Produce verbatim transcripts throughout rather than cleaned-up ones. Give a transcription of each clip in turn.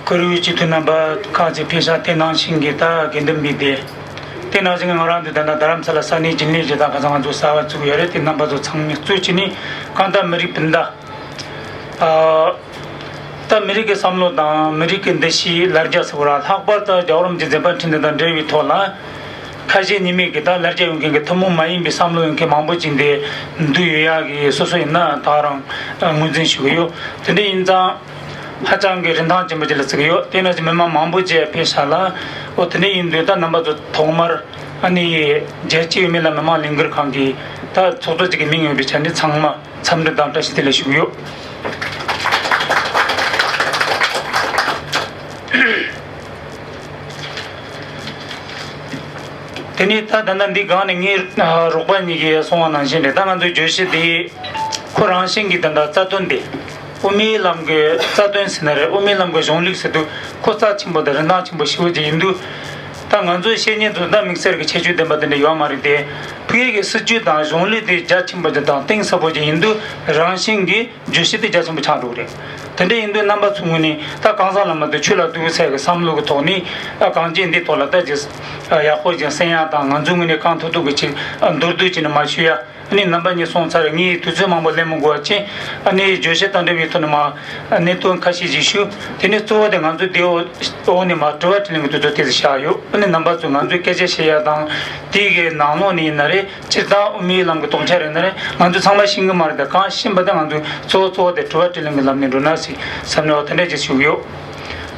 བཀུར་འོས་སྤྱི་འཐུས་རྣམ་པ་ཁག་ཅིག་ཕེབས་ཤག་དེ་ནང་བཞིན་གྱི་ད་དགེ་འདུན་པའི་སྡེ། དེ་ནང་བཞིན་གྱི་ང་རང་ཚོ་ད་ལྟ་རྡ་རམ་ས་ལ་ས་གནས་རྒྱུན་ལས་ཅིག་དང་ཁ་སང་ང་ཚོ་གསར་པ་བཙུགས་ཡོད་རེད། དེ་རྣམ་པ་ཚོ་ཚང་མས་གཙོ་བྱས་ནས་གང་ལྟར་མི་རིགས་སྤུན་ཟླ། ཨ། ད་མི་རིགས་ཀྱི་བསམ་བློ་དང་མི་རིགས་ཀྱི་འདུ་ཤེས་ལ་རྒྱ་ཟེར་བ་ར། ལྷག་པར་དུ་རྒྱལ་བ་རིན་པོ་ཆེ་མཛད་པ་འཕྲིན་ལས་དང་འབྲེལ་བའི་ཐོག་ལ། ཁ་ཞེ་གཉིས་མེད་ཀྱི་ད་ལ་རྒྱ་ཡོད་མཁན་གྱི་ཐུན་མོང་མ་ཡིན་པའི་བསམ་བློ་ཡོད་མཁན་མང་པོ་ཅིག་འདི་འདུས་ཡོད་ཡག་གི་སོ་སོ་ཡིན་ན་ད་རང་ངོས་འཛིན་ཞུ་གི་ཡོད། དེ་འདྲ་ཡིན་ཙང་ཧ་ཅང་གི་རིན་ཐང་ཆེན་པོ་ཅིག་ལ་བརྩི་གི་ཡོད། དེ་ནང་བཞིན་མི་མང་མང་པོ་ཅིག་ཕེབས་ཤག་ལ། འོ་དེ་འདྲ་ཡིན་དུས་ད་རྣམ་པ་ཚོ་ཐོག་མར་ཨ་ནི་རྒྱལ་སྤྱིའི་དབུ་མའི་ལམ་མི་མང་ལས་འགུལ་ཁང་གི་ད་ཚོགས་གཙོ་ཅིག་གི་མིང་ཡོད་པའི་ཆ་ནས་ཚང་མ་འཚམས་འདྲི་དང་བཀྲ་ཤིས་བདེ་ལེགས་ཞུ་གི་ཡོད། དེ་ནས་ད་ད་ལྟ་འདི་སྒང་ནས་ངའི་རོགས་པ་གཉིས་ཀྱིས་གསུངས་པ་ནང་བཞིན་རེད། ད་ང་ཚོའི་བརྗོད་གཞི་འདི་ཁོ་རང་བཞིན་གྱིས་ད་ལྟ་རྩ་དོན་དེ། དབུ་མའི་ལམ་གྱི་རྩ་དོན་ཟེར་ན་རེད། དབུ་མའི་ལམ་གྱི་གཞུང་ལུགས་ཟེར་དུས་ཁོ་རྩ་ཆེན་པོ་དང་རིན་ཐང་ཆེན་པོ་ཞེ་པོ་ཅིག་ཡིན་དུས། ད་ང་ཚོའི་བཤད་ཉན་དུ་ད་དམིགས་བསལ་གྱི་ཁྱད་ཆོས་ལྡན་པ་དེ་འདྲ་ཡོད་མ་རེད་དེ། ཕ་གི་གི་སྲིད་ཇུས་དང་གཞུང་ལུགས་དེ་རྒྱ་ཆེན་པོ་ཅིག་དང་གཏིང་ཟབ་པོ་ཅིག་ཡིན་དུས་རང་བཞིན་གྱིས། བརྗོད་གཞི་དེ་རྒྱ་ཆེན་པོ་ཆགས་འགྲོ་གི་རེད། དེ་འདྲ་ཡིན་དུས་རྣམ་པ་ཚོའི་ངོས་ནས་ད་གང་ཟག་བླ་མ་དེ་ཆོས་ལ་གཏུག་ཚད་ཀྱི་བསམ་བློ་གི་ཐོག་ནས་ཨ་གང་ཅི་འདི་ཐོག་ལ་ད་ཅིག་ཡག་པོ་ཅིག་གསན་ཡག་དང་ང་ཚོའི་ངོས་ནས་གང་ཐུབ་ཐུབ་ཀྱི་ཅིག་མདོར་བསྡུས་ཅིག་ནས་མར་ཞུ་ཡ། ཨ་ནི་རྣམ་པ་གཉིས་གསུངས་ཚར། ངས་དུས་ཚོད་མང་པོ་ལེན་མི་དགོས་པ་བྱས། ཨ་ནི་བརྗོད་གཞི་དང་འབྲེལ་བའི་ཐོག་ནས་མར་གནད་དོན་ཁ་ཤས་ཅིག་ཞུ། དེ་ནས་གཙོ་བོ་དེ་ང་ཚོའི་དེའི་འོག་ནས་མར་དྲི་བ་དྲིས་ལན་གྱི་དུས་ཚོད་དེ་ཚོ་བཞག་ཡོད། ཨ་ནི་རྣམ་པ་ཚོས་ང་ཚོའི་སྐད་ཆ་བཤད་ཡ་དང་དེའི་གི་ནང་ལོགས་ནས་ཡིན་ན་རེད། སྤྱིར་བཏང་དབུ་མའི་ལམ་གྱི་རྟོགས་འཆར་ཡིན་ན་རེད། ང་ཚོ་ཚང་མ་ཤེས་ཀྱི་མ་རེད། ད་གང་ཤེས་པ་དེ་ང་ཚོས་གཙོ་བོ་གཙོ་བོ་དེ་དྲི་བ་དྲིས་ལན་གྱི་ལམ་ནས་འགྲོ་ན་ཟེར་བསམ་ནས་འོ་དེ་འདྲ་ཅིག་ཞུ་གི་ཡོད།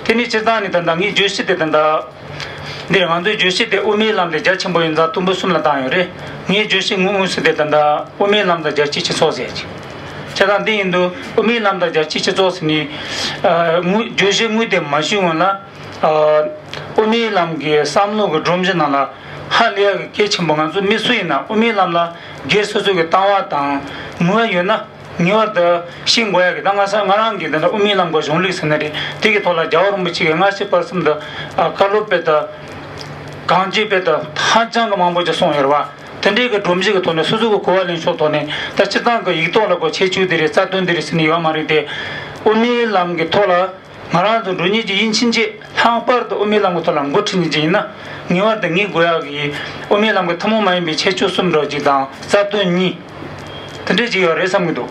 དེ་ནས་སྤྱིར་བཏང་ནས་ད་ལྟ་ངའི་བརྗོད་གཞི་དེ་ད་ལྟ་འདིར་ང་ཚོའི་བརྗོད་གཞི་དེ་དབུ་མའི་ལམ་དེ་རྒྱ་ཆེན་པོ་ཡིན་ཙང་དུམ་བུ་གསུམ་ལ་བཏང་ཡོད་རེད། ངའི་བརྗོད་གཞི་དངོས་དངོས་སུ་དེ་ད་ལྟ་དབུ་མའི་ལམ་དང་རྒྱལ་སྤྱིའི་སྤྱི་ཚོགས་ཟེར་གྱི། བྱས་ཙང་འདི་ཡིན་དུས་དབུ་མའི་ལམ་དང་རྒྱལ་སྤྱིའི་སྤྱི་ཚོགས་ཟེར་ནས་དངོས་བརྗོད་གཞི་དངོས་དེ་མ་ཞུས་སྔོན་ལ། ཨ། དབུ་མའི་ལམ་གྱི་བསམ་བློ་གི་སྒྲོམ་གཞི་ནང་ལ་ཧ་ལས་ཡག་གི་གལ་ཆེན་པོ། ང་ཚོ་མི་སུ་ཡིན་ན་དབུ་མའི་ལམ་ལ་སྒེར་སོ་སོ་གི་ལྟ་བ་དང་ངོ་བོ་ཡོད་ན་ངེས་པར་དུ་ཤེས་དགོས་ཡག་གི། ད་ང་ས་ང་རང་གི་འདི་འདྲ་དབུ་མའི་ལམ་གྱི་གཞུང་ལུགས་ཟེར་ན་རེད། དེ་གི་ཐོག་ལ་རྒྱལ་བ་རིན་པོ་ཆེ་གིས་སྔ་ཕྱི་བར་གསུམ་དུ་ཨ་བཀའ་སློབ་སྤེལ་དུས་གང་ཅི་སྤེལ་དུས་ཧ་ཅང་གི་མང་པོ་ཅིག་གསུངས་ཡོད་རེད་བ། དེ་འདྲའི་གི་སྒྲོམ་གཞི་གི་ཐོག་ནས་སོ་སོ་གི་གོ་བ་ལེན་ཕྱོགས་ཐོག་ནས་ད་སྤྱིར་བཏང་གི་ཡིག་ཐོག་ལ་གོ་ཁྱད་ཆོས་འདི་རེད། རྩ་དོན་འདི་རེད་ཟེར་ནས་ཡོད་མ་རེད་དེ། དབུ་མའི་ལམ་གྱི་ཐོག་ལ། ང་རང་ཚོ་འགྲོ་མཁན་ཅིག་ཡིན་ཕྱིན་ཆད་ལྷག་པར་དུ་དབུ་མའི་ལམ་གྱི་ཐོག་ལ་འགོ་ཁྲིད་མཁན་ཅིག་ཡིན་ན། ངེས་པར་དུ་ངེས་དགོས་ཡག་གི་དབུ་མའི་ལམ་གྱི་ཐུན་མོང་མ་ཡིན་པའི་ཁྱད་ཆོས་གསུམ་འདྲ་ཅིག་དང་རྩ་དོན་གཉིས། དེ་འདྲས་ཅིག་ཡོད་རེད་བསམ་གྱི་འདུག་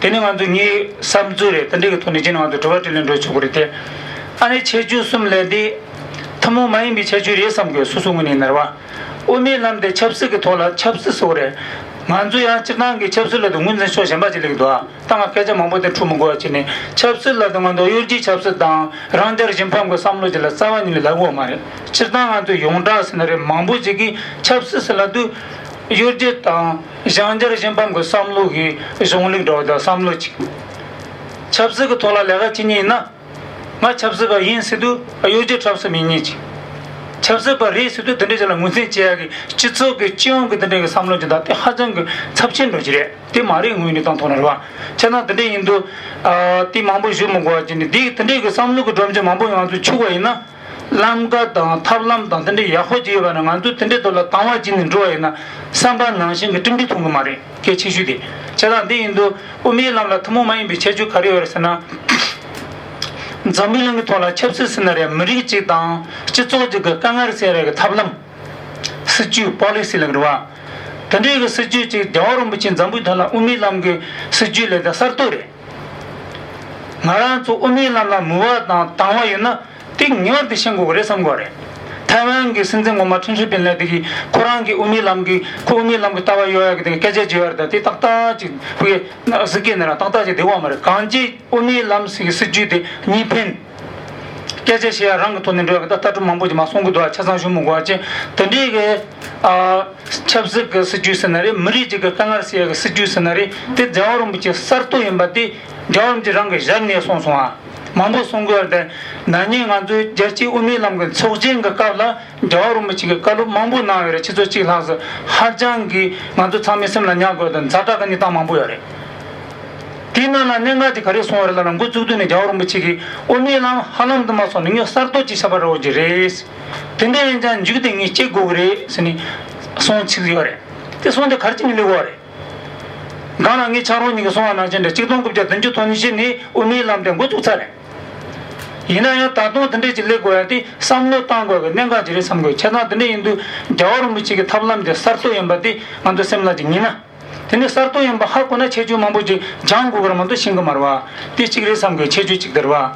དེ་ནི་ང་ཚོ་ངའི་བསམ་ཚུལ་རེད། དེ་འདྲས་ཀྱི་ཐོག་ནས་ཅིག་ང་ཚོ་དྲི་བ་དྲིས་ལན་འགྲོ་ཆོག་གི་རེད་དེ། ཨ་ནི་ཁྱད་ཆོས་གསུམ་ལས་དེ་ཐུན་མོང་མ་ཡིན་པའི་ཁྱད་ཆོས་རེད་བསམ་གྱི། སོ་སོ་ངོས་ནས་ཡིན་ན་རེད་བ། དབུ་མའི་ལམ་དེ་ཆབ་སྲིད་ཀྱི་ཐོག་ལ་ཆབ་སྲིད་ཟེར་བ་རེད། ང་ཚོ་ཡང་སྤྱིར་བཏང་གི་ཆབ་སྲིད་ལབ་དུས་ངོས་འཛིན་ཕྱོགས་གཞན་པ་ཅིག་སླེབས་ཀྱི་འདུག་ཨ། ད་ང་སྐད་ཆ་མང་པོ་དེ་འཁྲུག་མི་དགོས་པ་བྱས་ནས། ཆབ་སྲིད་ལབ་དུས་ང་ཚོ་གཡོ་སྒྱུའི་ཆབ་སྲིད་དང་རང་རྒྱལ་གཞན་ཕམ་གྱི་བསམ་བློ་ཅིག་ལ་རྩ་བ་ཉིད་ནས་ལབ་ཀྱི་ཡོད་མ་རེད། སྤྱིར་བཏང་ང་ཚོས་ཡོངས་གྲགས་ཟེར་ན་རེད། མང་པོ་ཅིག་གིས་ཆབ་སྲིད་ཟེར་ལབ་དུས་གཡོ་སྒྱུ་དང་རང་རྒྱལ་གཞན་ཕམ་གྱི་བསམ་བློ་གི་གཞུང་ལུགས་འདྲ་བོ་དང་བསམ་བློ་ཅིག་ཆབ་སྲིད་ཀྱི་ཐོག་ལ་ལས་ཀ་བྱེད་མཁན་ཡིན་ན། ང་ཆབ་སྲིད་པ་ཡིན་ཟེར་དུས་གཡོ་སྒྱུ་ཆབ་སྲིད་མིན་ཉིད་ཅིག་ཆབ་སྲིད་པ་རེད་ཟེར་དུས་དེ་འདྲའི་ཅིག་ལ་ངོས་འཛིན་བྱེད་ཡག་གི་སྤྱི་ཚོགས་ཀྱི་སྤྱི་ཡོངས་ཀྱི་དེ་འདྲའི་གི་བསམ་བློ་ཅིག་དང་དེ་ཧ་ཅང་གི་ཚབས་ཆེན་འགྲོ་གི་རེད། དེ་མ་རེད། ངོས་ནས་བཏང་ཐུབ་ན་རེད་བ། བྱས་ན་དེ་འདྲ་ཡིན་དུས་ཨ་དེ་མང་པོ་ཞུ་མི་དགོས་པ་བྱས་ནས། དེ་དེ་འདྲའི་གི་བསམ་བློ་གི་སྒྲོམ་གཞི་མང་པོ་ང་ཚོས་ཕྱུག་པ་ཡིན་ན། ལམ་ཀ་དང་ཐབས་ལམ་དང་དེ་འདྲའི་ཡག་པོ་ཅིག་ཡོད་པ་ན། ང་ཚོས་དེ་འདྲའི་ཐོག་ལ་དང་བ་བྱས་ནས་འགྲོ་བ་ཡིན་ན། བསམ་པ་ནང་བཞིན་གྱི་གྲུབ་འབྲས་ཐོན་གི་མ་རེད། གལ་ཆེ་ཤོས་དེ། བྱས་ཙང་འདི་ཡིན་དུས་དབུ་མའི་ལམ་ལ་ཐུན་མོང་མ་ཡིན་པའི་ཁྱད་ཆོས་ག་རེ་ཡོད་རེད་ཟེར་ན། འཛམ་བུ་གླིང་གི་ཐོག་ལ་ཆབ་སྲིད་ཟེར་ན་རེད། མི་རིགས་གཅིག་དང་སྤྱི་ཚོགས་གཅིག་གི་དཀའ་ངལ་སེལ་ཡག་གི་ཐབས་ལམ། སྲིད་ཇུས། པོ་ལི་སི་ལབ་ཀྱི་རེད་བ། དེ་འདྲའི་གི་སྲིད་ཇུས་གཅིག་རྒྱལ་བ་རིན་པོ་ཆེ་འཛམ་བུའི་ཐོག་ལ་དབུ་མའི་ལམ་གྱི་སྲིད་ཇུས་ལས་ད་གསར་གཏོད་རེད། ང་རང་ཚོ་དབུ་མའི་ལམ་ལ་མོས་པ་དང་དང་བ་ཡོད་ན། དེ་ངེས་པར་དུ་ཤེས་དགོས་ཀྱི་རེད་བསམ་གྱི་ཡོད་རེད། ཐའེ་ཝན་གྱི་སྲིད་འཛིན་ངོ་མ་ཁྲིན་ཧྲི་པིན་ལབ་དེ་གིས་ཁོ་རང་གི་དབུ་མའི་ལམ་གྱི། ཁོ་དབུ་མའི་ལམ་གྱི་ལྟ་བ་ཡོད་ཡག་གི་དེ་གི་སྐད་ཆ་བརྗོད་ཡོད་རེད། ད་དེ་ཏག་ཏག་ཅིག་ཕ་གི་གཟིགས་མཁན་ནི་རང་ཏག་ཏག་ཅིག་བསྡད་ཡོད་མ་རེད། གང་ཅི་དབུ་མའི་ལམ་ཟེར་གྱི་སྲིད་ཇུས་དེ་གཉིས་ཕན། སྐད་ཆ་བཤད་ཡག་རང་གི་ཐོག་ནས་འགྲོ་ཡག་གི་ད་ལྟ་གྲུབ་མང་པོ་ཅིག་མ་གསུང་གི་འདུག་ཨ། ཆ་ཚང་ཞུ་མི་དགོས་པ་བྱས། དེ་འདྲའི་གི་ཨ་ཆབ་སྲིད་ཀྱི་སྲིད་ཇུས་ཟེར་ན་རེད། མི་རིགས་གཅིག་གི་དཀའ་ངལ་སེལ་ཡག་གི་སྲིད་ཇུས་ཟེར་ན་རེད། དེ་རྒྱལ་བ་རིན་པོ་ཆེ་གསར་གཏོད་ཡིན་པ་དེ་རྒྱལ་བ་རིན་པོ་ཆེ་རང་གིས་ཞལ་ནས་གསུངས་སོང་ཨ། མང་པོ་གསུང་གི་ཡོད་རེད་དེ། ན་ནིང་ང་ཚོའི་རྒྱལ་སྤྱིའི་དབུ་མའི་ལམ་གྱི་ཚོགས་ཆེན་གྱི་སྐབས་ལ་རྒྱལ་བ་རིན་པོ་ཆེ་གིས་བཀའ་སློབ་མང་པོ་གནང་ཡོད་རེད། ཆུ་ཚོད་གཅིག་ལྷག་ཙམ། ཧ་ཅང་གི་ང་ཚོ་ཚང་མའི་སེམས་ལ་ཉར་དགོས་དང་ཛ་དྲག་གི་གནས་སྟངས་མང་པོ་ཡོད་རེད། དེའི་ནང་ལ་གནད་འགག་ཅིག་ག་རེ་གསུངས་པ་རེད་ལབ་ན། འགོ་བཙུགས་དུས་ནས་རྒྱལ་བ་རིན་པོ་ཆེ་གིས་དབུ་མའི་ལམ་ཧ་ལམ་དུ་མ་སོང་ནས་ངས་གསར་གཏོད་ཅིག་བྱས་པ་འདྲ་བོ་ཅིག་རེད། དེ་འདྲ་ཡིན་ཙང་མཇུག་དེ་ངས་བྱེད་དགོས་ཀྱི་རེད་ཟེར་ནས་གསུངས་ཚར་ཡོད་རེད། དེ་གསུངས་དེ་ག་རེ་བྱས་ནས་སླེབས་ཡོད་རེད། སྒང་ལ་ངས་ཆ་རོགས་གཉིས་ཀྱིས་གསུངས་པ་ནང་བཞིན་རེད། ཆིག་སྟོང་དགུ་བརྒྱ་བདུན་ཅུ་དོན་བཞི་ནས་དབུ་མའི་ལམ་དེ་འགོ་བཙུགས་ཚར་རེད། ཡིན་ན་ཡང་ད་དུང་དེ་འདྲས་ཅིག་སླེབས་དགོས་ཡ་དེ་བསམ་བློ་བཏང་དགོས་ཀྱི་གནད་འགག་ཅིག་རེད་བསམ་དགོས། བྱས་ཙང་དེ་འདྲས་ཡིན་དུས་རྒྱལ་བ་རིན་པོ་ཆེ་གི་ཐབས་ལམ་དེ་གསར་གཏོད་ཡིན་པ་དེ་ང་ཚོ་སེམས་ལ་ཅིག་ངེས་ན། དེ་ནས་གསར་གཏོད་ཡིན་པ་ཧ་གོ་ན་ཁྱད་ཆོས་མང་པོ་ཅིག་སྦྱང་དགོས་ཀྱི་རེད་མ་གཏོགས་ཤེས་ཀྱི་མ་རེད་བ། དེ་གཅིག་རེད་བསམ་དགོས། ཁྱད་ཆོས་གཅིག་དེ་རེད་བ།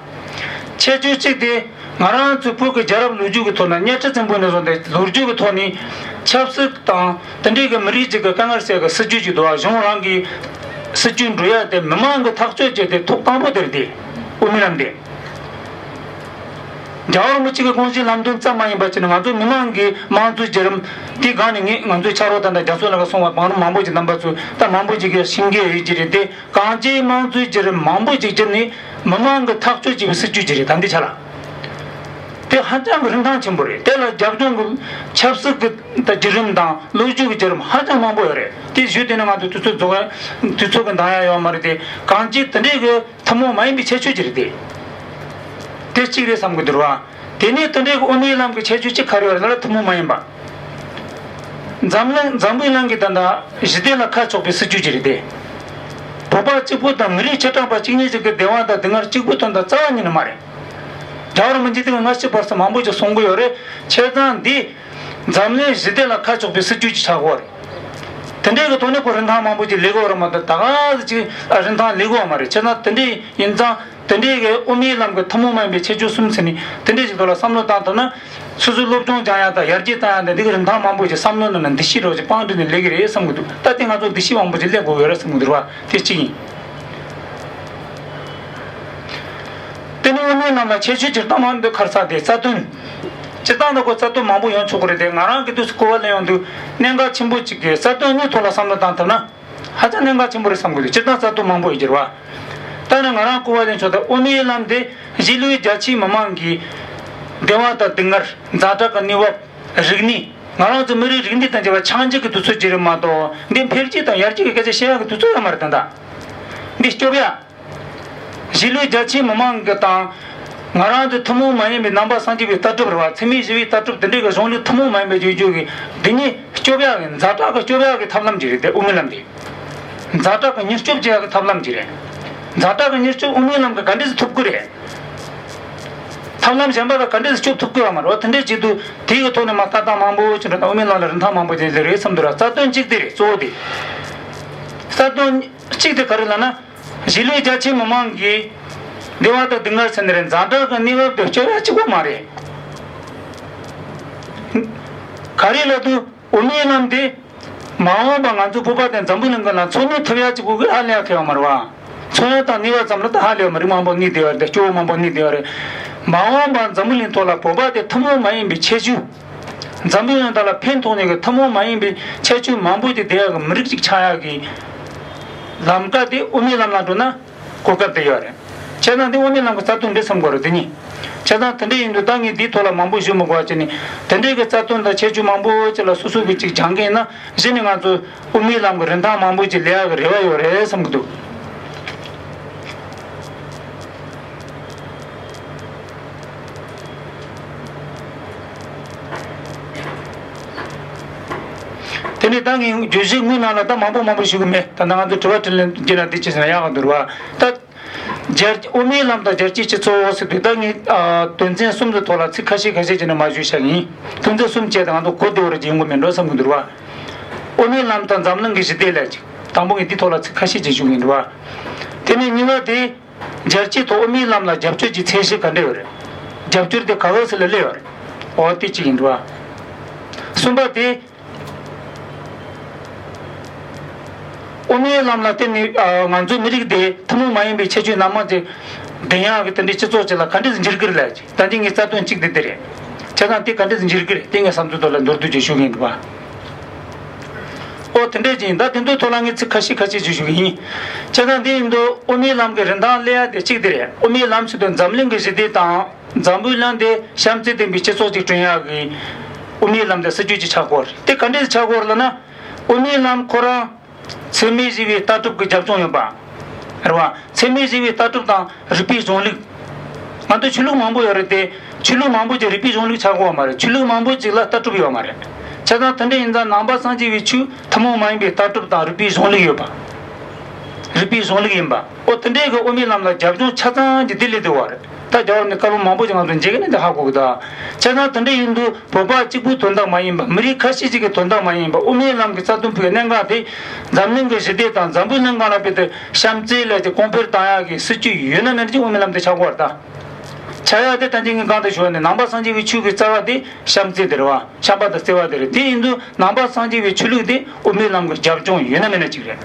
ཁྱད་ཆོས་གཅིག་དེ་ང་རང་ཚོའི་བོད་ཀྱི་རྒྱལ་རབས་ལོ་རྒྱུས་ཀྱི་ཐོག་ན། གཉའ་ཁྲི་བཙན་པོ་ནས་བཟུང་སྟེ་ལོ་རྒྱུས་ཀྱི་ཐོག་ནས་ཆབ་སྲིད་དང་དེ་འདྲའི་གི་མི་རིགས་གཅིག་གི་དཀའ་ངལ་སེལ་གྱི་སྲིད་ཇུས་ཅིག་འདུག་བ། གཞུང་རང་གི་སྲིད་ཇུས་འགྲོ་ཡ་དེ་མི་མང་གི་ཐག་གཅོད་བྱས་ཏེ་ཐོག་དང་པོ་དེ་རེད་དེ། དབུ་མའི་ལམ་དེ། རྒྱལ་བ་རིན་པོ་ཆེ་གི་དགོངས་གཞི་ལམ་སྟོན་ཙམ་མ་ཡིན་པ་བྱས་ནས་ང་ཚོ་མི་མང་གི་དམངས་གཙོའི་བརྒྱུད་རིམ་དེའི་སྒང་ནས། ངས་ང་ཚོའི་ཕྱག་རོགས་དང་། ད་རྒྱ་མཚོ་ལགས་ཀྱིས་གསུངས་པ་བང་རིམ་མང་པོ་ཅིག་རྣམ་པ་ཚོས་ད་མང་པོ་ཅིག་གིས་ཤེས་ཀྱི་ཡོད་ཀྱི་རེད་དེ། གངས་ཅན་དམངས་གཙོའི་བརྒྱུད་རིམ་མང་པོ་ཅིག་བརྒྱུད་ནས་མི་མང་གི་ཐག་གཅོད་བྱས་པའི་སྲིད་ཇུས་ཅིག་རེད། ད་འདི་ཆ་ལ་དེ་ཧ་ཅང་གི་རིན་ཐང་ཆེན་པོ་རེད། དེ་ལ་རྒྱབ་ལྗོངས་ཀྱི་ཆབ་སྲིད་ཀྱི་ད་བརྒྱུད་རིམ་དང་ལོ་རྒྱུས་ཀྱི་བརྒྱུད་རིམ་ཧ་ཅང་མང་པོ་ཡོད་རེད། དེ་ཞུས་དུས་ནས་ང་ཚོ་དུས་ཚོད་རྫོགས་ཡ། དུས་ཚོད་ཀྱི་འདང་ཡ་ཡོད་མ་རེད་དེ། གང་ཅི་དེ་འདྲའི་གི་ཐུན་མོང་མ་ཡིན་པའི་ཁྱད་ཆོས་ཅིག་རེད་དེ། དེ་གཅིག་རེད་བསམ་གི་འདུག་བ། དེ་ནས་དེ་འདྲའི་གི་དབུ་མའི་ལམ་གྱི་ཁྱད་ཆོས་གཅིག་ག་རེ་ཡོད་རེད་ལབ་ན། ཐུན་མོང་མ་ཡིན་པ། འཛམ་གླིང་། འཛམ་བུའི་གླིང་གི་ད་ལྟ་ཞི་བདེ་ལ་ཁ་ཕྱོགས་པའི་སྲིད་ཇུས་ཅིག་རེད་དེ། བོད་པ་གཅིག་པུ་དང་མི་རིགས་བྱེ་བྲག་པ་གཅིག་གཉིས་ཅིག་གི་བདེ་བ་དང་སྡུག་བསྔལ་གཅིག་པུ་དོན་དག་རྩ་བ་ཉིད་ནས་མ་རེད། རྒྱལ་བ་རིན་པོ་ཆེ་དེ་ག་སྔ་ཕྱི་བར་གསུམ་མང་པོ་ཅིག་གསུང་གི་ཡོད་རེད། བྱས་ཙང་འདི་འཛམ་གླིང་ཞི་བདེ་ལ་ཁ་ཕྱོགས་པའི་སྲིད་ཇུས་ཅིག་ཆགས་ཀྱི་ཡོད་རེད། དེ་འདྲའི་གི་ཐོག་ནས་ཁོ་རིན་ཐང་མང་པོ་ཅིག་སླེབས་ཀྱི་ཡོད་རེད་མ་གཏོགས། ད་ག་ཟེ་ཅིག་རིན་ཐང་སླེབས་ཀྱི་ཡོད་མ་རེད། བྱས་ཙང་དེ་འདྲ་ཡིན་ཙང་། དེ་འདྲའི་གི་དབུ་མའི་ལམ་གྱི་ཐུན་མོང་མ་ཡིན་པའི་ཁྱད་ཆོས་གསུམ་ཟེར་ནས་དེ་འདྲའི་ཞིག་ཐོག་ལ་བསམ་བློ་བཏང་ཐུབ་ན། སོ་སོའི་སློབ་སྦྱོང་སྦྱང་ཡ་དང་ཡར་རྒྱས་བཏང་ཡ་དང་། འདི་གི་རིན་ཐང་མང་པོ་ཞིག་བསམ་བློ་ནང་ན་འདུ་ཤེས་རོགས་ཅིག་སྤང་བསྒྲིགས་ནས་སླེབས་ཀྱི་རེད་བསམ་གི་འདུག་ད་ལྟ་ང་ཚོ་འདུ་ཤེས་མང་པོ་ཞིག་སླེབས་དགོས་ཀྱི་ཡོད་རེད་བསམ་གི་འདུག་ར་བ། དེ་གཅིག་ཡིན། དེ་ནས་དབུ་མའི་ལམ་ལ་ཁྱད་ཆོས་སྤྱིར་བཏང་མང་འདུག་ཁར་ས་དེ་རྩ་དོན། སྤྱིར་བཏང་ད་ཁོ་རྩ་དོན་མང་པོ་ཡོང་ཆོག་གི་རེད་དེ། ང་རང་གི་དུས་སུ་གོ་བ་ལེན་ཡོང་དུས་གནད་འགག་ཆེན་པོ་གཅིག་གི་རྩ་དོན་གཉིས་ཐོག་ལ་བསམ་བློ་བཏང་ཐུབ་ན། ཧ་ཅང་གནད་འགག་ཆེན་པོ་རེད་བསམ་གི་འདུག་སྤྱིར་བཏང་རྩ་དོན་མང་པོ་ཡོད་ཀྱི་རེད་བ། ད་ནི་ང་རང་གོ་བ་ལེན་ཆོག་ད་དབུ་མའི་ལམ་དེ་གཞིས་ལུས་རྒྱ་ཆེའི་མི་མང་གི་བདེ་བ་དང་སྡུག་བསྔལ། ཛ་དྲག་གི་གནས་བབ། རིག་གནས། ང་རང་ཚོ་མི་རིགས་རིག་གནས་དང་འབྲེལ་བ་ཆགས་འཇིག་གི་དུས་ཚོད་ཅིག་རེད་མ་གཏོགས། འདི་འཕེལ་རྒྱས་དང་ཡར་རྒྱས་ཀྱི་སྐད་ཆ་བཤད་ཡག་གི་དུས་ཚོད་ཡང་མ་རེད་ད་ལྟ། འདི་སྐྱོབ་ཡ། གཞིས་ལུས་རྒྱ་ཆེའི་མི་མང་གི་དང་། ང་རང་ཚོ་ཐུན་མོང་མ་ཡིན་པའི་ནང་པ་སངས་རྒྱས་པའི་ལྟ་གྲུབ་རེད་བ། འཚེ་མེད་ཞི་བའི་ལྟ་གྲུབ་དེ་འདྲའི་གི་གཞུང་ལུགས་ཐུན་མོང་མ་ཡིན་པའི་རྒྱུད་རྒྱུད་ཀྱི་འདི་ཉིད་སྐྱོབ་ཡག་གི། ཛ་དྲག་གི་སྐྱོབ་ཡག་གི་ཐབས་ལམ་ཅིག་རེད་དེ། དབུ་མའི་ལམ་དེ། ཛ་དྲག་གི་མྱུར་སྐྱོབ་བྱེད་ཡག་གི་ཐབས་ལམ་ཅིག་རེད། ཛ་དྲག་གི་མྱུར་སྐྱོབ་དབུ་མའི་ལམ་གྱིས་ག་འདྲས་སེ་ཐུབ་ཀྱི་རེད། ཐབས་ལམ་གཞན་པ་ལ་ག་འདྲས་སེ་སྐྱོབ་ཐུབ་ཀྱི་ཡོད་མ་རེད་བ། དེ་འདྲས་བྱེད་དུས་དེ་གི་ཐོག་ནས་མ་ལྟ་སྟངས་མང་པོ་ཅིག་འགྲོ་ན། དབུ་མའི་ལམ་ལ་རིན་ཐང་མང་པོ་ཅིག་སླེབས་རེད་བསམ་འདུག་ར། རྩ་དོན་གཅིག་དེ་རེད། གཙོ་བོ་དེ། རྩ་དོན་གཅིག་དེ་ག་རེ་ལབ་ན། གཞིས་ལུས་རྒྱ་ཆེའི་མི་མང་གི་བདེ་བ་དང་སྡུག་བསྔལ་ཟེར་ནི་རེད། ཛ་དྲག་གི་གནས་བབ་དེ་སྐྱོབ་ཡ་གཅིག་པོ་མ་རེད། ག་རེ་ལབ་དུས་དབུ་མའི་ལམ་དེ་མ་འོངས་པ་ང་ཚོ་བོད་པ་དེ་འཛམ་བུ་གླིང་གི་ནང་འཚོ་གནས་ཐུབ་ཡ་གཅིག་པོ་གི་ཧ་ལས་ཡ་ཁེལ་བ་མ་རེད་བ། འཚོ་ཡ་དང་གནས་བ་ཙམ་ལ་ད་ཧ་ལས་བ་མ་རེད། མང་པོ་གནས་བསྡད་ཡོད་རེད། སྐྱོ་བོ་མང་པོ་གནས་བསྡད་ཡོད་རེད། མ་འོངས་པ་འཛམ་བུ་གླིང་ཐོག་ལ་བོད་པ་དེ་ཐུན་མོང་མ་ཡིན་པའི་ཁྱད་ཆོས། འཛམ་བུ་གླིང་དག་ལ་ཕན་ཐོགས་ནས་ཀྱི་ཐུན་མོང་མ་ཡིན་པའི་ཁྱད་ཆོས་མང་པོ་དེ་ལྡན་ཡག་གི་མི་རིགས་ཅིག་ཆགས་ཡག་གི་ལམ་ཀ་དེ་དབུ་མའི་ལམ་ལ་འགྲོ་ན་གོ་སྐབས་དེ་ཡོད་རེད། བྱས་ཙང་འདི་དབུ་མའི་ལམ་གྱི་རྩ་དོན་འདི་བསམ་དགོས་རེད། དེ་ཉིད། བྱས་ཙང་དེ་འདྲ་ཡིན་དུས་ད་ངས་འདིའི་ཐོག་ལ་མང་པོ་ཞུ་མི་དགོས་པ་བྱས་ནས། དེ་འདྲའི་གི་རྩ་དོན་དང་ཁྱད་ཆོས་མང་པོ་ཅིག་ལ་སོ་སོ་གི་ཅིག་སྦྱང་གི་ཡིན་ན། གཞི་ནས་ང་ཚོ་དབུ་མའི་ལམ་གྱི་རིན་ཐང་མང་པོ་ཅིག་སླེབས་ཡག་གི་རེ་བ་ཡོད་རེད་བསམ་གི་འདུག་དེ་ནས་ད་ངས་བརྗོད་གཞི་དངོས་ནང་ལ་ད་མང་པོ་མང་པོ་ཞུ་གི་མེད། ད་ལྟ་ང་ཚོ་དྲི་བ་དྲིས་ལན་བགྱིས་ན་འདི་ཅི་ཟེར་ན་ཡག་གི་འདུག་ར་བ། ད་རྒྱལ། དབུ་མའི་ལམ་དང་རྒྱལ་སྤྱིའི་སྤྱི་ཚོགས་ཟེར་དུས་ད་ངས་ཨ་དོན་ཚན་གསུམ་གྱི་ཐོག་ལ་ཚིག་ཁ་ཤས་ཁ་ཤས་བྱས་ནས་མར་ཞུས་བཞག་ཡིན། དོན་ཚན་གསུམ་བྱས་ཏེ་ང་ཚོ་གོ་བདེ་བོ་རེ་བྱེད་ཡོང་གི་མེད་འགྲོ་བསམ་གྱི་འདུག་ར་བ། དབུ་མའི་ལམ་དང་འཛམ་གླིང་གི་ཞི་བདེ་ལ་ཅིག་དང་པོ་ངས་འདི་ཐོག་ལ་ཚིག་ཁ་ཤས་ཅིག་ཞུ་གི་ཡིན་འགྲོ་བ། དེ་ནས་གཉིས་པ་དེ། རྒྱལ་སྤྱིའི་ཐོག་དབུ་མའི་ལམ་ལ་རྒྱབ་སྐྱོར་གྱི་ཚད་གཞི་ག་འདྲ་ཡོད་རེད། རྒྱབ་སྐྱོར་དེ་ག་བ་སུ་ལ་སླེབས་ཡོད་རེད། འོ་དེ་གཅིག་ཡིན་འགྲོ་བ། གསུམ་པ་དེ། དབུ་མའི་ལམ་ལ་བརྟེན་ནས་ཨ་ང་ཚོའི་མི་རིགས་དེ་ཐུན་མོང་མ་ཡིན་པའི་ཁྱད་ཆོས་སྣ་མང་ཅིག་ལྡན་ཡག་གི་དེ་འདྲའི་སྤྱི་ཚོགས་ཅིག་ལ་ག་འདྲ་ཞིག་འགྱུར་གྱི་རེད་ལབ་ཅིག་ད་ཅི་ངའི་རྩ་དོན་གཅིག་དེ་དེ་རེད། བྱས་ཙང་དེ་ག་འདྲ་ཞིག་འགྱུར་གྱི་རེད། དེ་ངས་བསམ་ཚུལ་ཐོག་ལ་མདོར་བསྡུས་ཅིག་ཞུ་གི་ཡིན་འགྲོ་བ། ཨོ་དེ་འདྲས་ཅིག་ཡིན། ད་དེ་ཚོའི་ཐོག་ལ་ངས་ཚིག་ཁ་ཤས་ཁ་ཤས་ཅིག་ཞུ་གི་ཡིན། བྱས་ཙང་དེ་ཡིན་དུས་དབུ་མའི་ལམ་གྱི་རིན་ཐང་སླེབས་ཡ་དེ་གཅིག་དེ་རེད། དབུ་མའི་ལམ་ཟེར་དུས་འཛམ་གླིང་གི་ཞི་བདེ་དང་། འཛམ་བུའི་གླིང་དེ་བྱམས་བརྩེ་ལྡན་པའི་སྤྱི་ཚོགས་ཅིག་བསྐྲུན་ཡག་གི་དབུ་མའི་ལམ་དེ་སྲིད་ཇུས་ཅིག་ཆགས་ཀྱི་ཡོད་རེད། དེ་ག་འདྲས་ཆགས་ཀྱི་ཡོད་རེད་ལབ་ན། དབུ་མའི་ལམ་ཁོ་རང་འཚེ་མེད་ཞི་བའི་ལྟ་གྲུབ་ཀྱི་རྒྱབ་ལྗོངས་ཡོད་པ་རེད་བ། འཚེ་མེད་ཞི་བའི་ལྟ་གྲུབ་དང་རིགས་པའི་གཞུང་ལུགས། ང་ཚོ་ཆོས་ལུགས་མང་པོ་ཡོད་རེད་དེ། ཆོས་ལུགས་མང་པོ་ཅིག་རིགས་པའི་གཞུང་ལུགས་ཆགས་ཀྱི་ཡོད་མ་རེད། ཆོས་ལུགས་མང་པོ་ཅིག་ལ་ལྟ་གྲུབ་ཡོད་མ་རེད། བྱས་ཙང་དེ་འདྲ་ཡིན་ཙང་ནང་པ་སངས་རྒྱས་པའི་ཆོས་ཐུན་མོང་མ་ཡིན་པའི་ལྟ་གྲུབ་དང་རིགས་པའི་གཞུང་ལུགས་ཡོད་པ། རིགས་པའི་གཞུང་ལུགས་ཡིན་པ། ཨོ་དེ་འདྲའི་གི་དབུ་མའི་ལམ་ལ་རྒྱབ་ལྗོངས་ཆ་ཚང་གི་དེ་སླེབས་བསྡད་ཡོད་རེད། ད་རྒྱལ་བ་རིན་པོ་ཆེ་བཀའ་སློབ་མང་པོ་ཞིག་ང་ཚོ་མཇལ་གི་ནི་འདི་ཧ་གོ་གི་ད། བྱས་ཙང་དེ་འདྲ་ཡིན་དུས་བོད་པ་གཅིག་པུའི་དོན་དག་མ་ཡིན་པ། མི་རིགས་ཁ་ཤས་ཅིག་གི་དོན་དག་མ་ཡིན་པ། དབུ་མའི་ལམ་གྱི་རྩ་དོན་ཕུགས་ཀྱི་གནད་འགག་དེ་འཛམ་གླིང་གི་ཞི་བདེ་དང་འཛམ་བུའི་གླིང་སྒང་ལ་དཔེ་དེ་བྱམས་བརྩེ་ལས་ཀྱི་གོང་འཕེལ་བཏང་ཡག་གི་སྲིད་ཇུས་ཡོད་ན་མེད་ན་ཅིག་དབུ་མའི་ལམ་དེ་ཆགས་དགོས་རེད་ད། ཆགས་ཡག་དེ་ད་ཅིག་ངས་གང་དུ་ཞུ་བ་ནི་ནང་པ་སངས་རྒྱས་པའི་ཆོས་ཀྱི་རྩ་བ་དེ་བྱམས་བརྩེ་དེ་རེད་བ། བྱམས་པ་དང་བརྩེ་བ་དེ་རེད། དེ་ཡིན་དུས་ནང་པ་སངས་རྒྱས་པའི་ཆོས་ལུགས་དེ་དབུ་མའི་ལམ་གྱི་རྒྱབ་ལྗོངས་ཡོད་ན་མེད་ན་ཅིག་རེད།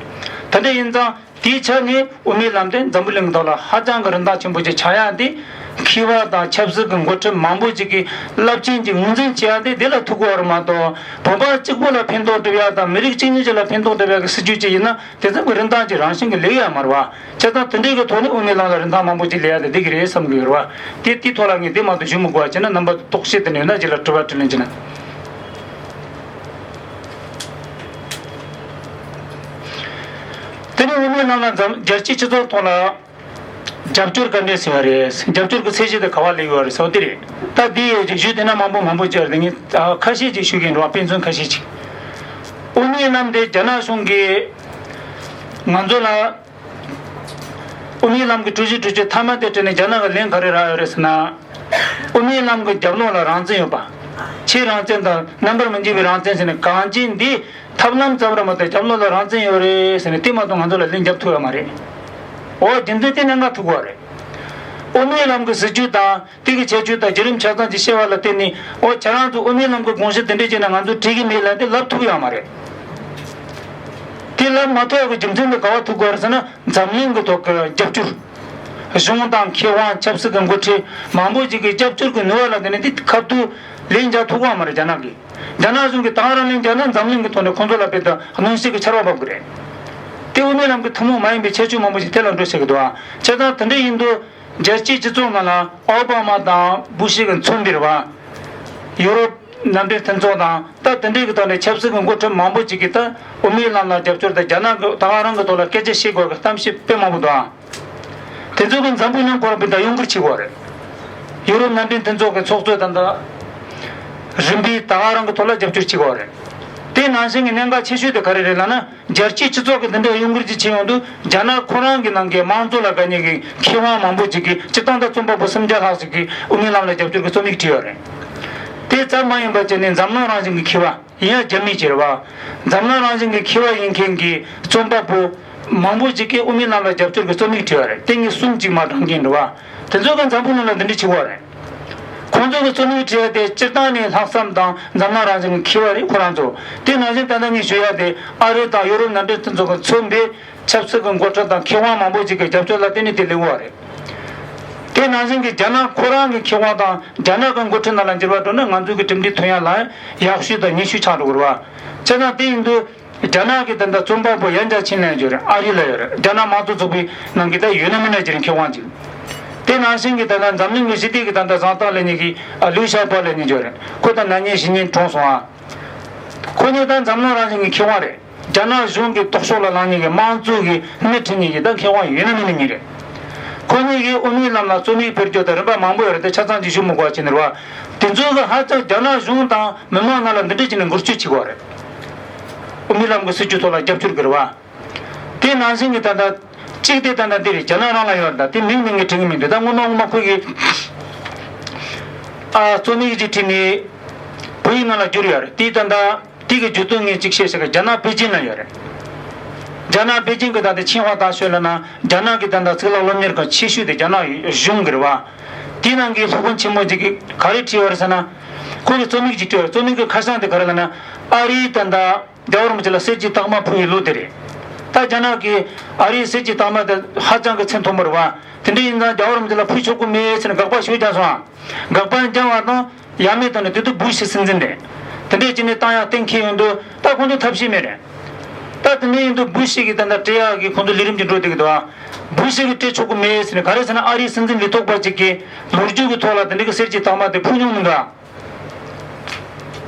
དེ་འདྲ་ཡིན་ཙང་། དེའི་ཆ་ནས་དབུ་མའི་ལམ་དེ་འཛམ་བུ་གླིང་གི་ཐོག་ལ་ཧ་ཅང་གི་རིན་ཐང་ཆེན་པོ་ཅིག་ཆགས་ཡག་དེ། མཁས་པ་དང་ཆབ་སྲིད་ཀྱི་འགོ་ཁྲིད་མང་པོ་ཅིག་གིས་རླབས་ཆེན་གྱི་ངོས་འཛིན་བྱེད་ཡག་དེ་དེ་ལ་ཐུག་གི་ཡོད་རེད་མ་གཏོགས། བོད་པ་གཅིག་པུ་ལ་ཕན་ཐོགས་ཐུབ་ཡག་དང་མི་རིགས་གཅིག་གཉིས་ཅིག་ལ་ཕན་ཐོགས་ཐུབ་ཡག་གི་སྲིད་ཇུས་ཅིག་ཡིན་ན་དེ་ཙམ་གྱི་རིན་ཐང་ཅིག་རང་བཞིན་གྱིས་སླེབས་ཡག་མ་རེད་བ། བྱས་ཙང་དེ་འདྲའི་གི་ཐོག་ནས་དབུ་མའི་ལམ་ལ་རིན་ཐང་མང་པོ་ཅིག་སླེབས་ཡག་དེ་འགྲིག་གི་རེད་བསམ་གྱི་ཡོད་རེད་བ། དེ་དེའི་ཐོག་ལ་ངས་དེ་མ་གཏོགས་ཞུ་མི་དགོས་པ་བྱས་ན། རྣམ་པ་ཚོ་རྟོག་ཞིབ་དེ་འདྲ་ཡོད་ན་རྗེས་ལ་དྲི་བ་དྲིས་ལན་བྱེད་ན། དེ་ནས་དབུ་མའི་ལམ་ལ་འཛམ་རྒྱལ་སྤྱིའི་སྤྱི་ཚོགས་ཐོག་ལ་རྒྱབ་སྐྱོར་ག་འདྲས་ཟེར་བ་རེད། རྒྱབ་སྐྱོར་གྱི་ཚད་གཞི་དེ་ག་པར་སླེབས་ཡོད་རེད་ཟེར་བ་དེ་རེད། ད་འདི་ཡི་ཞུ་དེ་ན་མང་པོ་མང་པོ་ཅིག་རེད། ངས་ཨ་ཁ་ཤས་ཅིག་ཞུ་གི་ཡིན། རོགས་དཔེ་མཚོན་ཁ་ཤས་ཅིག་དབུ་མའི་ལམ་དེ་རྒྱ་ནག་གཞུང་གིས་ང་ཚོ་ལ་དབུ་མའི་ལམ་གྱི་གྲོས་གཞི་གྲོས་ཆོད་མཐའ་མ་དེ་སྤྲད་ནས་རྒྱ་ནག་གིས་ལན་ག་རེ་རག་ཡོད་རེད་ཟེར་ན། དབུ་མའི་ལམ་གྱི་རྒྱབ་ལོགས་ལ་རང་བཙན་ཡོད་པ། ཕྱིའི་རང་བཙན་དང་རྣམ་པར་མི་འབྱེད་པའི་རང་བཙན་ཟེར་ནས་གང་ཅི་འདི་ཐབས་ལམ་ཙམ་རེད་མ་གཏོགས་རྒྱབ་ལོགས་ལ་རང་བཙན་ཡོད་རེད་ཟེར་ནས་དེ་མ་གཏོགས་ང་ཚོ་ལ་ལན་རྒྱབ་ཐུབ་ཡོད་མ་རེད། འོ་རྒྱུ་མཚན་དེ་གནད་འགག་ཐུག་པ་རེད། དབུ་མའི་ལམ་གྱི་སྲིད་བྱུས་དང་དེ་གི་ཁྱད་ཆོས་དང་བརྒྱུད་རིམ་ཆ་ཚང་ཅིག་ཤེས་པ་ལ་བརྟེན་ནས། འོ་ཁྱེད་རང་ཚོ་དབུ་མའི་ལམ་གྱི་དགོངས་གཞི་དེ་འདྲས་བྱས་ན་ང་ཚོ་འགྲིག་གི་མེད་ལབ་དེ་ལབ་ཐུབ་ཡོད་མ་རེད། དེ་ལབ་མ་ཐུབ་ཡག་གི་རྒྱུ་མཚན་དེ་ག་པར་ཐུག་གི་ཡོད་རེད་ཟེར་ན། འཛམ་གླིང་གི་ཐོག་གི་རྒྱབ་སྐྱོར། གཞུང་དང་མཁས་དབང་ཆབ་སྲིད་ཀྱི་འགོ་ཁྲིད་མང་པོ་ཅིག་གི་རྒྱབ་སྐྱོར་གྱི་ནུས་པ་ལ་བརྟེན་ནས་དེ་ཁ་ཐུག་ལན་རྒྱག་ཐུབ་ཀྱི་ཡོད་མ་རེད་རྒྱ་ནག་གིས། རྒྱ་ནག་གཞུང་གིས་ད་ག་རང་ལན་རྒྱག་ན་འཛམ་གླིང་གི་ཐོག་ནས་ཁོང་ཚོ་ལ་དཔེ་དང་གནོན་ཤུགས་ཀྱི་ཆར་པ་བབས་ཀྱི་རེད། དེ་དབུ་མའི་ལམ་གྱི་ཐུན་མོང་མ་ཡིན་པའི་ཁྱད་ཆོས་མང་པོ་ཞིག་དེ་ལ་འགྲོ་བྱེད་ཀྱི་འདུག་ཨ། བྱས་ཙང་དེ་འདྲ་ཡིན་དུས་རྒྱལ་སྤྱིའི་སྤྱི་ཚོགས་ནང་ལ་ཨོ་བྷ་མ་དང་བུ་ཤི་གིས་མཚོན་པའི་རེད་བ། ཡུ་རོབ་མནའ་འབྲེལ་མཐུན་ཚོགས་དང་ད་དེ་འདྲའི་གི་ཐོག་ནས་ཆབ་སྲིད་ཀྱི་འགོ་ཁྲིད་མང་པོ་ཅིག་གིས་ད་དབུ་མའི་ལམ་ལ་རྒྱབ་སྐྱོར་དང་རྒྱ་ནག་གི་ད་ག་རང་གི་ཐོག་ལ་སྐད་ཆ་བཤད་དགོས་ཀྱི་གཏམ་བཤད་དཔེ་མང་པོ་འདུག་ཨ། དེ་ཚོ་གི་འཛམ་བུ་གླིང་སྐོར་བའི་ད་གཡོ་འགུལ་བྱེད་དགོས་རེད། ཡུ་རོབ་མནའ་འབྲེལ་མཐུན་ཚོགས་ཀྱི་ཚོགས་གཙོ་དང་ད་རིམ་པས་ད་ག་རང་གི་ཐོག་ལ་རྒྱབ་སྐྱོར་བྱེད་དགོས་རེད། དེ་ནང་བཞིན་གྱི་གནད་འགག་ཆེ་ཤོས་དེ་ག་རེ་རེད་ལབ་ན། རྒྱལ་སྤྱིའི་སྤྱི་ཚོགས་ཀྱི་འདི་འདྲའི་གཡོ་འགུལ་ཅིག་བྱེད་ཡོང་དུས་རྒྱ་ནག་ཁོ་རང་གི་ནང་གི་དམངས་གཙོ་ལ་དགའ་མཁན་གྱི་མཁས་དབང་མང་པོ་ཅིག་གིས་སྤྱིར་བཏང་ད་རྩོམ་པ་པོ་སུམ་བརྒྱ་ལྷག་ཅིག་གིས་དབུ་མའི་ལམ་ལ་རྒྱབ་སྐྱོར་གྱི་རྩོམ་ཡིག་བྲིས་ཡོད་རེད། དེ་ཙམ་མ་ཡིན་པ་བྱས་ནས་འཛམ་གླིང་རང་བཞིན་གྱི་མཁས་པ། ཡིན་ཡང་རྒྱ་མི་ཅིག་རེད་བ། འཛམ་གླིང་རང་བཞིན་གྱི་མཁས་པ་ཡིན་མཁན་གྱི་རྩོམ་པ་པོ་མང་པོ་ཅིག་གིས་དབུ་མའི་ལམ་ལ་རྒྱབ་སྐྱོར་གྱི་རྩོམ་ཡིག་བྲིས་པ་རེད། དེ་ངས་གསུམ་ཅིག་མར་བགྲང་གིན་རེད་བ། དེ་ཚོ་གི་འཛམ་བུ་གླིང་ལ་འདི་འདྲ་བྱེད་དགོས་རེད། ཁོང་ཚོ་གི་རྩོམ་ཡིག་བྲིས་པ་དེ་སྤྱིར་བཏང་ནས་ལྷག་བསམ་དང་འཛམ་གླིང་རང་བཞིན་གྱི་མཁས་པ་རེད་ཁོ་རང་ཚོ། དེ་ནང་བཞིན་ད་ལྟ་ངས་ཞུ་ཡ་དེ་ཨ་རི་དང་ཡོ་རོབ་མནའ་འབྲེལ་མཐུན་ཚོགས་ཀྱིས་མཚོན་པའི་ཆབ་སྲིད་ཀྱི་འགོ་ཁྲིད་དང་མཁས་དབང་མང་པོ་ཅིག་གི་རྒྱབ་སྐྱོར་ལ་བརྟེན་ནས་དེ་སླེབས་པ་རེད། དེ་ནང་བཞིན་གྱི་རྒྱ་ནག་ཁོ་རང་གི་མཁས་དབང་དང་རྒྱ་ནག་གི་འགོ་ཁྲིད་ནང་ལ་འགྱུར་བ་འགྲོ་ན་ང་ཚོ་གི་གྲུབ་འབྲས་ཐོན་ཡ་ལ་ཡག་ཤོས་དང་ཉེས་ཤོས་ཆགས་འགྲོ་གི་རེད་བ། བྱས་ཙང་དེ་ཡིན་དུས། རྒྱ་ནག་གི་ད་ལྟ་རྩོམ་པ་པོ་ཡན་ཅཱ་ཆིན་ལབ་ཡོད་རེད། ཨ་རི་ལ་ཡོད་རེད། རྒྱ་ནག་དམངས་གཙོ་ཚོགས་པའི་ནང་གི་ད་ཡོད་ན་མེད་ན་ཅིག་རེད་མཁས་དབང་ཅིག་དེ་ནང་བཞིན་གྱི་ད་ལྟ་འཛམ་གླིང་གི་ཞི་བདེ་གི་ད་ལྟ་གཟེངས་རྟགས་ལེན་མཁན་གྱི་ཨ་ལུའུ་ཞའོ་པོ་ལབ་མཁན་ཅིག་ཡོད་རེད། ཁོ་ད་ན་ནིང་གཞེས་ནིང་གྲོངས་སོང་ཨ། ཁོ་གཉིས་ད་འཛམ་གླིང་རང་བཞིན་གྱི་མཁས་དབང་རེད། རྒྱ་ནག་གཞུང་གི་ལྟོགས་ཤོག་ལ་ལངས་མཁན་གྱི་དམངས་གཙོ་གི་སྣེ་ཁྲིད་མཁན་གྱི་ད་མཁས་དབང་ཡོད་ན་མེད་ན་གཉིས་རེད། ཁོ་གཉིས་ཀྱིས་དབུ་མའི་ལམ་ལ་རྩོམ་ཡིག་སྤེལ་རྒྱུ་དང་རིམ་པ་མང་པོ་ཡོད་རེད། དེ་ཆ་ཚང་ཅིག་ཞུ་མི་དགོས་པ་བྱས་ནས་རེད་བ། དེ་ཚོ་གི་ཧ་ཅང་རྒྱ་ནག་གཞུང་དང་མི་མང་ནང་ལ་འདི་འདྲ་བྱས་ནས་འགུལ་སྐྱོད་བྱེད་དགོས་རེད། དབུ་མའི་ལམ་གྱི་སྲིད་བྱུས་ཐོག་ལ་རྒྱབ་སྐྱོར་དགོས་རེད་བ། དེ་ནང་བཞིན་གྱི་ད་ལྟ་གཅིག་དེ་ད་ལྟ་འདི་རེད། རྒྱ་ནག་རང་ལ་ཡོད་རེད། ད་དེ་མིང་མིང་གི་དྲན་གྱི་མི་འདུག་ད་སྔོན་མ་སྔོན་མ་ཁོ་གིས་ཨ་རྩོམ་ཡིག་ཅིག་བྲིས་ནས་བོད་ཡིག་ནང་ལ་བསྒྱུར་ཡོད་རེད། དེ་ད་ལྟ་དེ་གི་བརྗོད་དོན་ངས་གཅིག་བཤད་ཤག་རྒྱ་ནག་པེ་ཅིན་ལ་ཡོད་རེད། རྒྱ་ནག་པེ་ཅིན་གྱི་ད་ལྟ་ཆིང་ཧྭ་ཏཱ་ཤོད་ལབ་ན་རྒྱ་ནག་གི་ད་ལྟ་གཙུག་ལག་སློབ་གཉེར་ཁང་ཆེ་ཤོས་དེ་རྒྱ་ནག་གཞུང་གི་རེད་བ། དེ་ནང་གི་སློབ་དཔོན་ཆེན་མོ་ཅིག་གིས་ག་རེ་བྲིས་ཡོད་རེད་ཟེར་ན། ཁོ་གིས་རྩོམ་ཡིག་ཅིག་བྲིས་ཡོད་རེད། རྩོམ་ཡིག་གི་ཁ་བྱང་དེ་ག་རེ་ལབ་ན། ཨ་རིའི་ད་ལྟ་རྒྱལ་བ་རིན་པོ་ཆེ་ལ་གསེར་གྱི་རྟགས་མ་ཕུལ་བའི་ལོ་དེ་རེད། ད་རྒྱ་ནག་གིས་ཨ་རིའི་གསེར་གྱི་རྟགས་མ་དེ་ཧ་ཅང་གི་མཚན་མཐོན་པོ་རེད་བ། དེ་འདྲ་ཡིན་ཙང་རྒྱལ་བ་རིན་པོ་ཆེ་ལ་ཕུལ་ཆོག་གི་མེད་ཟེར་ནས་དགག་པ་ཞེ་པོ་བརྒྱབ་སོང་ཨ། དགག་པ་བརྒྱབ་པ་དང་ཡ་མེད་བཏང་ནས་དེ་དུས་བུ་ཤི་སྲིད་འཛིན་རེད། དེ་འདྲས་བྱས་ནས་བཏང་ཡག་གཏན་འཁེལ་ཡོང་དུས་ད་ཁོང་ཚོ་ཐབས་ཤེས་མེད་རེད། ད་དེ་འདྲ་ཡིན་དུས་བུ་ཤི་གིས་ད་ལྟ་སྤྲད་ཡག་གི་ཁོང་ཚོ་ལས་རིམ་ཅིག་འགྲོ་བསྡད་ཀྱི་འདུག་ཨ། བུ་ཤི་གིས་སྤྲད་ཆོག་གི་མེད་ཟེར་ནས། ག་རེ་ཟེར་ན་ཨ་རིའི་སྲིད་འཛིན་ལས་ཐོག་པ་ཅིག་གིས་ལོ་རྒྱུས་ཀྱི་ཐོག་ལ་དེ་འདྲ་གི་གསེར་གྱི་རྟགས་མ་དེ་ཕུལ་མྱོང་མི་འདུག་ཨ།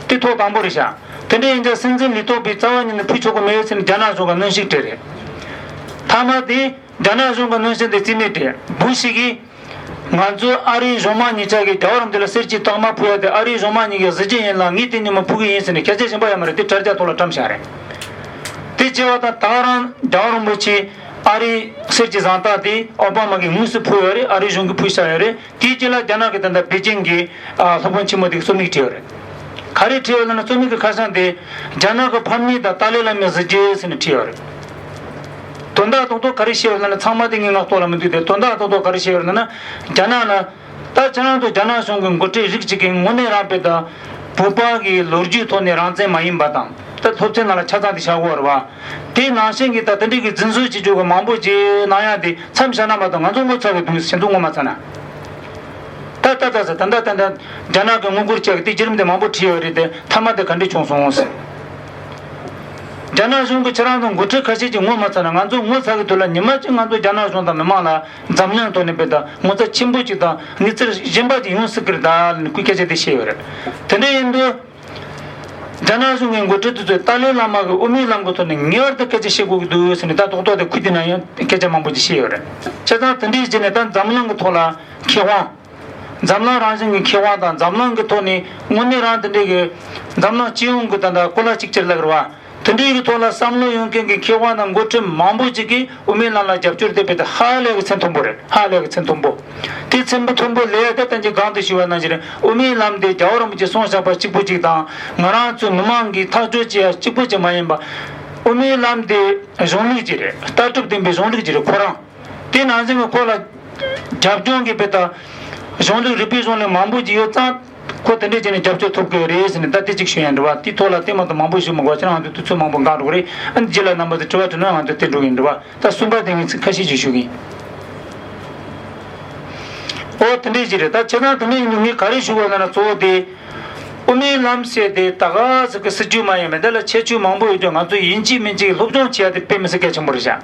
དེ་ཐོག་དང་པོ་རེད་ཤག་དེ་འདྲ་ཡིན་ཙང་སྲིད་འཛིན་ལས་ཐོག་པས་རྩ་བ་ཉིད་ནས་ཕུལ་ཆོག་གི་མེད་ཟེར་ནས་རྒྱ་ནག་གཞུང་ག་གནོན་ཤུགས་སྤྲད་རེད། མཐའ་མ་དེ་རྒྱ་ནག་གཞུང་ག་གནོན་ཤུགས་དེ་རྩིས་མེད་བྲལ། བུ་ཤི་གིས་ང་ཚོ་ཨ་རིའི་གཞུང་མང་གཉིས་ཆ་གིས་རྒྱལ་བ་རིན་པོ་ཆེ་ལ་གསེར་གྱི་རྟགས་མ་ཕུལ་ཡ་དེ་ཨ་རིའི་གཞུང་མང་གཉིས་ཀྱི་གཟི་བརྗིད་ཡིན་ལ་ངས་དེ་ཉིན་མོ་ཕུལ་གི་ཡིན་ཟེར་ནས་སྐད་ཆ་གཞན་པ་ཡོད་མ་རེད། དེ་དྲ་རྒྱ་ཐོག་ལ་བཀྲམ་བཞག་རེད། དེ་བྱས་པ་དང་ད་ག་རང་རྒྱལ་བ་རིན་པོ་ཆེ་ ཨ་རིའི་གསེར་གྱི་གཟེངས་རྟགས་དེ་ཨོ་བྷ་མ་གིས་དངོས་སུ་ཕུལ་ཡོད་རེད། ཨ་རིའི་གཞུང་གིས་ཕུལ་བཞག་ཡོད་རེད། དེའི་རྗེས་ལ་རྒྱ་ནག་གི་ད་ལྟ་པེ་ཅིང་གི་ཨ་སློབ་དཔོན་ཆེན་མོ་དེ་གིས་རྩོམ་ཡིག་བྲིས་ཡོད་རེད། ག་རེ་བྲིས་ཡོད་ལབ་ན། རྩོམ་ཡིག་གི་ཁ་བྱང་དེ་རྒྱ་ནག་གི་ཕམ་ཉེས་དང་ཏཱ་ལའི་བླ་མའི་གཟི་བརྗིད་ཟེར་ནས་བྲིས་ཡོད་རེད། དོན་དག་རྡོག་རྡོག་ག་རེ་བཤད་ཡོད་ལབ་ན། ཚང་མ་དེ་ངས་ངག་ཐོག་ལ་མི་འདུག་སྟེ། དོན་དག་རྡོག་རྡོག་ག་རེ་བཤད་ཡོད་ལབ་ན། རྒྱ་ནག་ལ། ད་ཁྱེད་རང་ཚོ་རྒྱ་ནག་གཞུང་གི་འགོ་ཁྲིད་རིགས་གཅིག་གིས་དངོས་གནས་རང་དཔེ་ད་བོད་པ་གི་ལོ་རྒྱུས་ཐོག་ནས་རང་བཙན་མ་ཡིན་པ་དང་། ད་སློབ་ཚན་ནང་ལ་ཆ་ཚང་དེ་བཞག་ཡོད་རེད་བ། དེ་ནང་བཞིན་གྱི་ད་དེ་འདྲའི་གི་རྫུན་བཟོ་བྱེད་རྒྱུ་གི་མང་པོ་ཅིག་གནང་ཡ་དེ་མཚམས་བཞག་ན་མ་གཏོགས། ང་ཚོ་ངོ་ཚ་གི་འདུག་ཁྱེད་ཚོ་ངོ་མ་ཚ་ན། ད་ད་ད་ད་ད་ད་ད་རྒྱ་ནག་གི་དངུལ་སྒོར་བཅག་གི་དེ་བརྒྱུད་རིམ་དེ་མང་པོ་བྲིས་ཡོད་རེད་དེ། མཐའ་མ་དེ་ག་འདྲ་བྱུང་སོང་ཟེར། རྒྱ་ནག་གཞུང་གི་ཁྱེད་རང་ཚོ་འགོ་ཁྲིད་ཁ་ཤས་ཀྱིས་ངོ་མ་ཚ་ན། ང་ཚོ་ངོ་ཚ་གི་འདུག་ལ། ཉི་མ་གཅིག་ང་ཚོ་རྒྱ་ནག་གཞུང་དང་མི་མང་ལ་འཛམ་གླིང་ཐོག་ནས་དཔེ་ད་ངོ་ཚ་ཆེན་པོ་ཅིག་དང་གནས་ཚུལ་གཞན་པ་ཅིག་ཡོང་སྲིད་ཀྱི་རེད་ད་ལབ་ནས་ཁོས་སྐད་ཆ་དེ་བཤད་ཡོད་རེད། དེ་འདྲ་ཡིན་དུས། རྒྱ་ནག་གཞུང་གི་འགོ་ཁྲིད་དེ་ཚོས་ཏཱ་ལའི་བླ་མ་གིས་དབུ་མའི་ལམ་གྱི་ཐོག་ནས་ངེས་པར་དུ་སྐད་ཆ་བཤད་དགོས་ཀྱི་འདུག་ཟེར་ནས། ད་རྡོག་རྡོག་དེ་ཁུར་དེ་ན་ཡང་སྐད་ཆ་མང་པོ་ཅིག་བཤད་ཡོད་རེད། བྱས་ཙང་དེ་འདྲའི་རྗེས་ནས་ད་འཛམ་གླིང་གི་ཐོག་ལ་མཁས་དབང་། འཛམ་གླིང་རང་བཞིན་གྱི་མཁས་དབང་དང་། འཛམ་གླིང་གི་ཐོག་ནས་དངོས་གནས་རང་དེ་འདྲའི་གི་འཛམ་གླིང་སྤྱི་ཡོངས་ཀྱི་ད་ལྟ་གོ་ལ་གཅིག་གྱུར་ལབ་ཀྱི་རེད་བ། དེ་འདྲའི་གི་ཐོག་ལ་བསམ་བློ་ཡོད་མཁན་གྱི་མཁས་དབང་དང་འགོ་ཁྲིད་མང་པོ་ཅིག་གིས་དབུ་མའི་ལམ་ལ་རྒྱབ་སྐྱོར་དེ་དཔེ་ད་ཧ་ལས་གི་ཚད་མཐོན་པོ་རེད། ཧ་ལས་གི་ཚད་མཐོན་པོ། དེ་ཚད་མཐོན་པོ་ལས་ད་ལྟ་གི་གོང་དུ་ཞུས་པ་ནང་བཞིན་རེད། དབུ་མའི་ལམ་དེ་རྒྱལ་བ་རིན་པོ་ཆེས་གསུངས་བཞག་པ་གཅིག་པུ་གཅིག་དང་། ང་རང་ཚོའི་མི་མང་གིས་ཐག་གཅོད་བྱེད་ཡ་གཅིག་པུ་གཅིག་མ་ཡིན་པ། དབུ་མའི་ལམ་དེ་གཞུང་ལུགས་ཅིག་རེད། ལྟ་གྲུབ་ལྡན་པའི་གཞུང་ལུགས་ཅིག་རེད་ཁོ་རང་། དེ་ནང་བཞིན་གྱི་ཁོ་ལ་རྒྱབ་ལྗོངས་ཀྱི་དཔེ་ད་གཞུང་ལུགས། རིག་པའི་གཞུང་ལུགས་མང་པོ་ཅིག་ཡོད་ཙང་། ཁོ་དེ་འདྲས་བྱས་ནས་རྒྱབ་སྐྱོར་ཐོབ་དགོས་རེད་ཟེར་ནས་ད་དེ་གཅིག་ཞུ་ཡ་འདྲ་བ། དེའི་ཐོག་ལ་དེ་མ་གཏོགས་མང་པོ་ཞུ་མི་དགོས། ཁྱེད་རང་ཚོ་དུས་ཚོད་མང་པོ་འགོར་འགྲོ་གི་རེད། ཨ་ནི་རྗེས་ལ་རྣམ་པ་ཚོས་དྲི་བ་དྲིས་ན་ང་ཚོས་དེ་འགྲོ་གི་ཡིན་འདྲ་བ། ད་གསུམ་པ་དེ་ངས་ཁ་ཤས་ཅིག་ཞུ་གི་ཡིན། ཨོ་དེ་འདྲས་ཅིག་རེད། ད་བྱས་ཙང་དེ་འདྲས་ཡིན་དུས་ངས་ག་རེ་ཞུ་དགོས་ན་ན། གཙོ་བོ་དེ་དབུ་མའི་ལམ་ཟེར་དེ་ད་ག་ཟེར་གི་སྲིད་ཇུས་མ་ཡིན་པ། འདི་ལ་ཁྱད་ཆོས་མང་པོ་ཡོད་ཀྱང་། ང་ཚོས་ཡིན་གཅིག་མིན་གཅིག་སློབ་སྦྱོང་བྱེད་ཡ་དེ་དཔེ་མི་སྲིད་གལ་ཆེན་པོ་རེད་ཤག་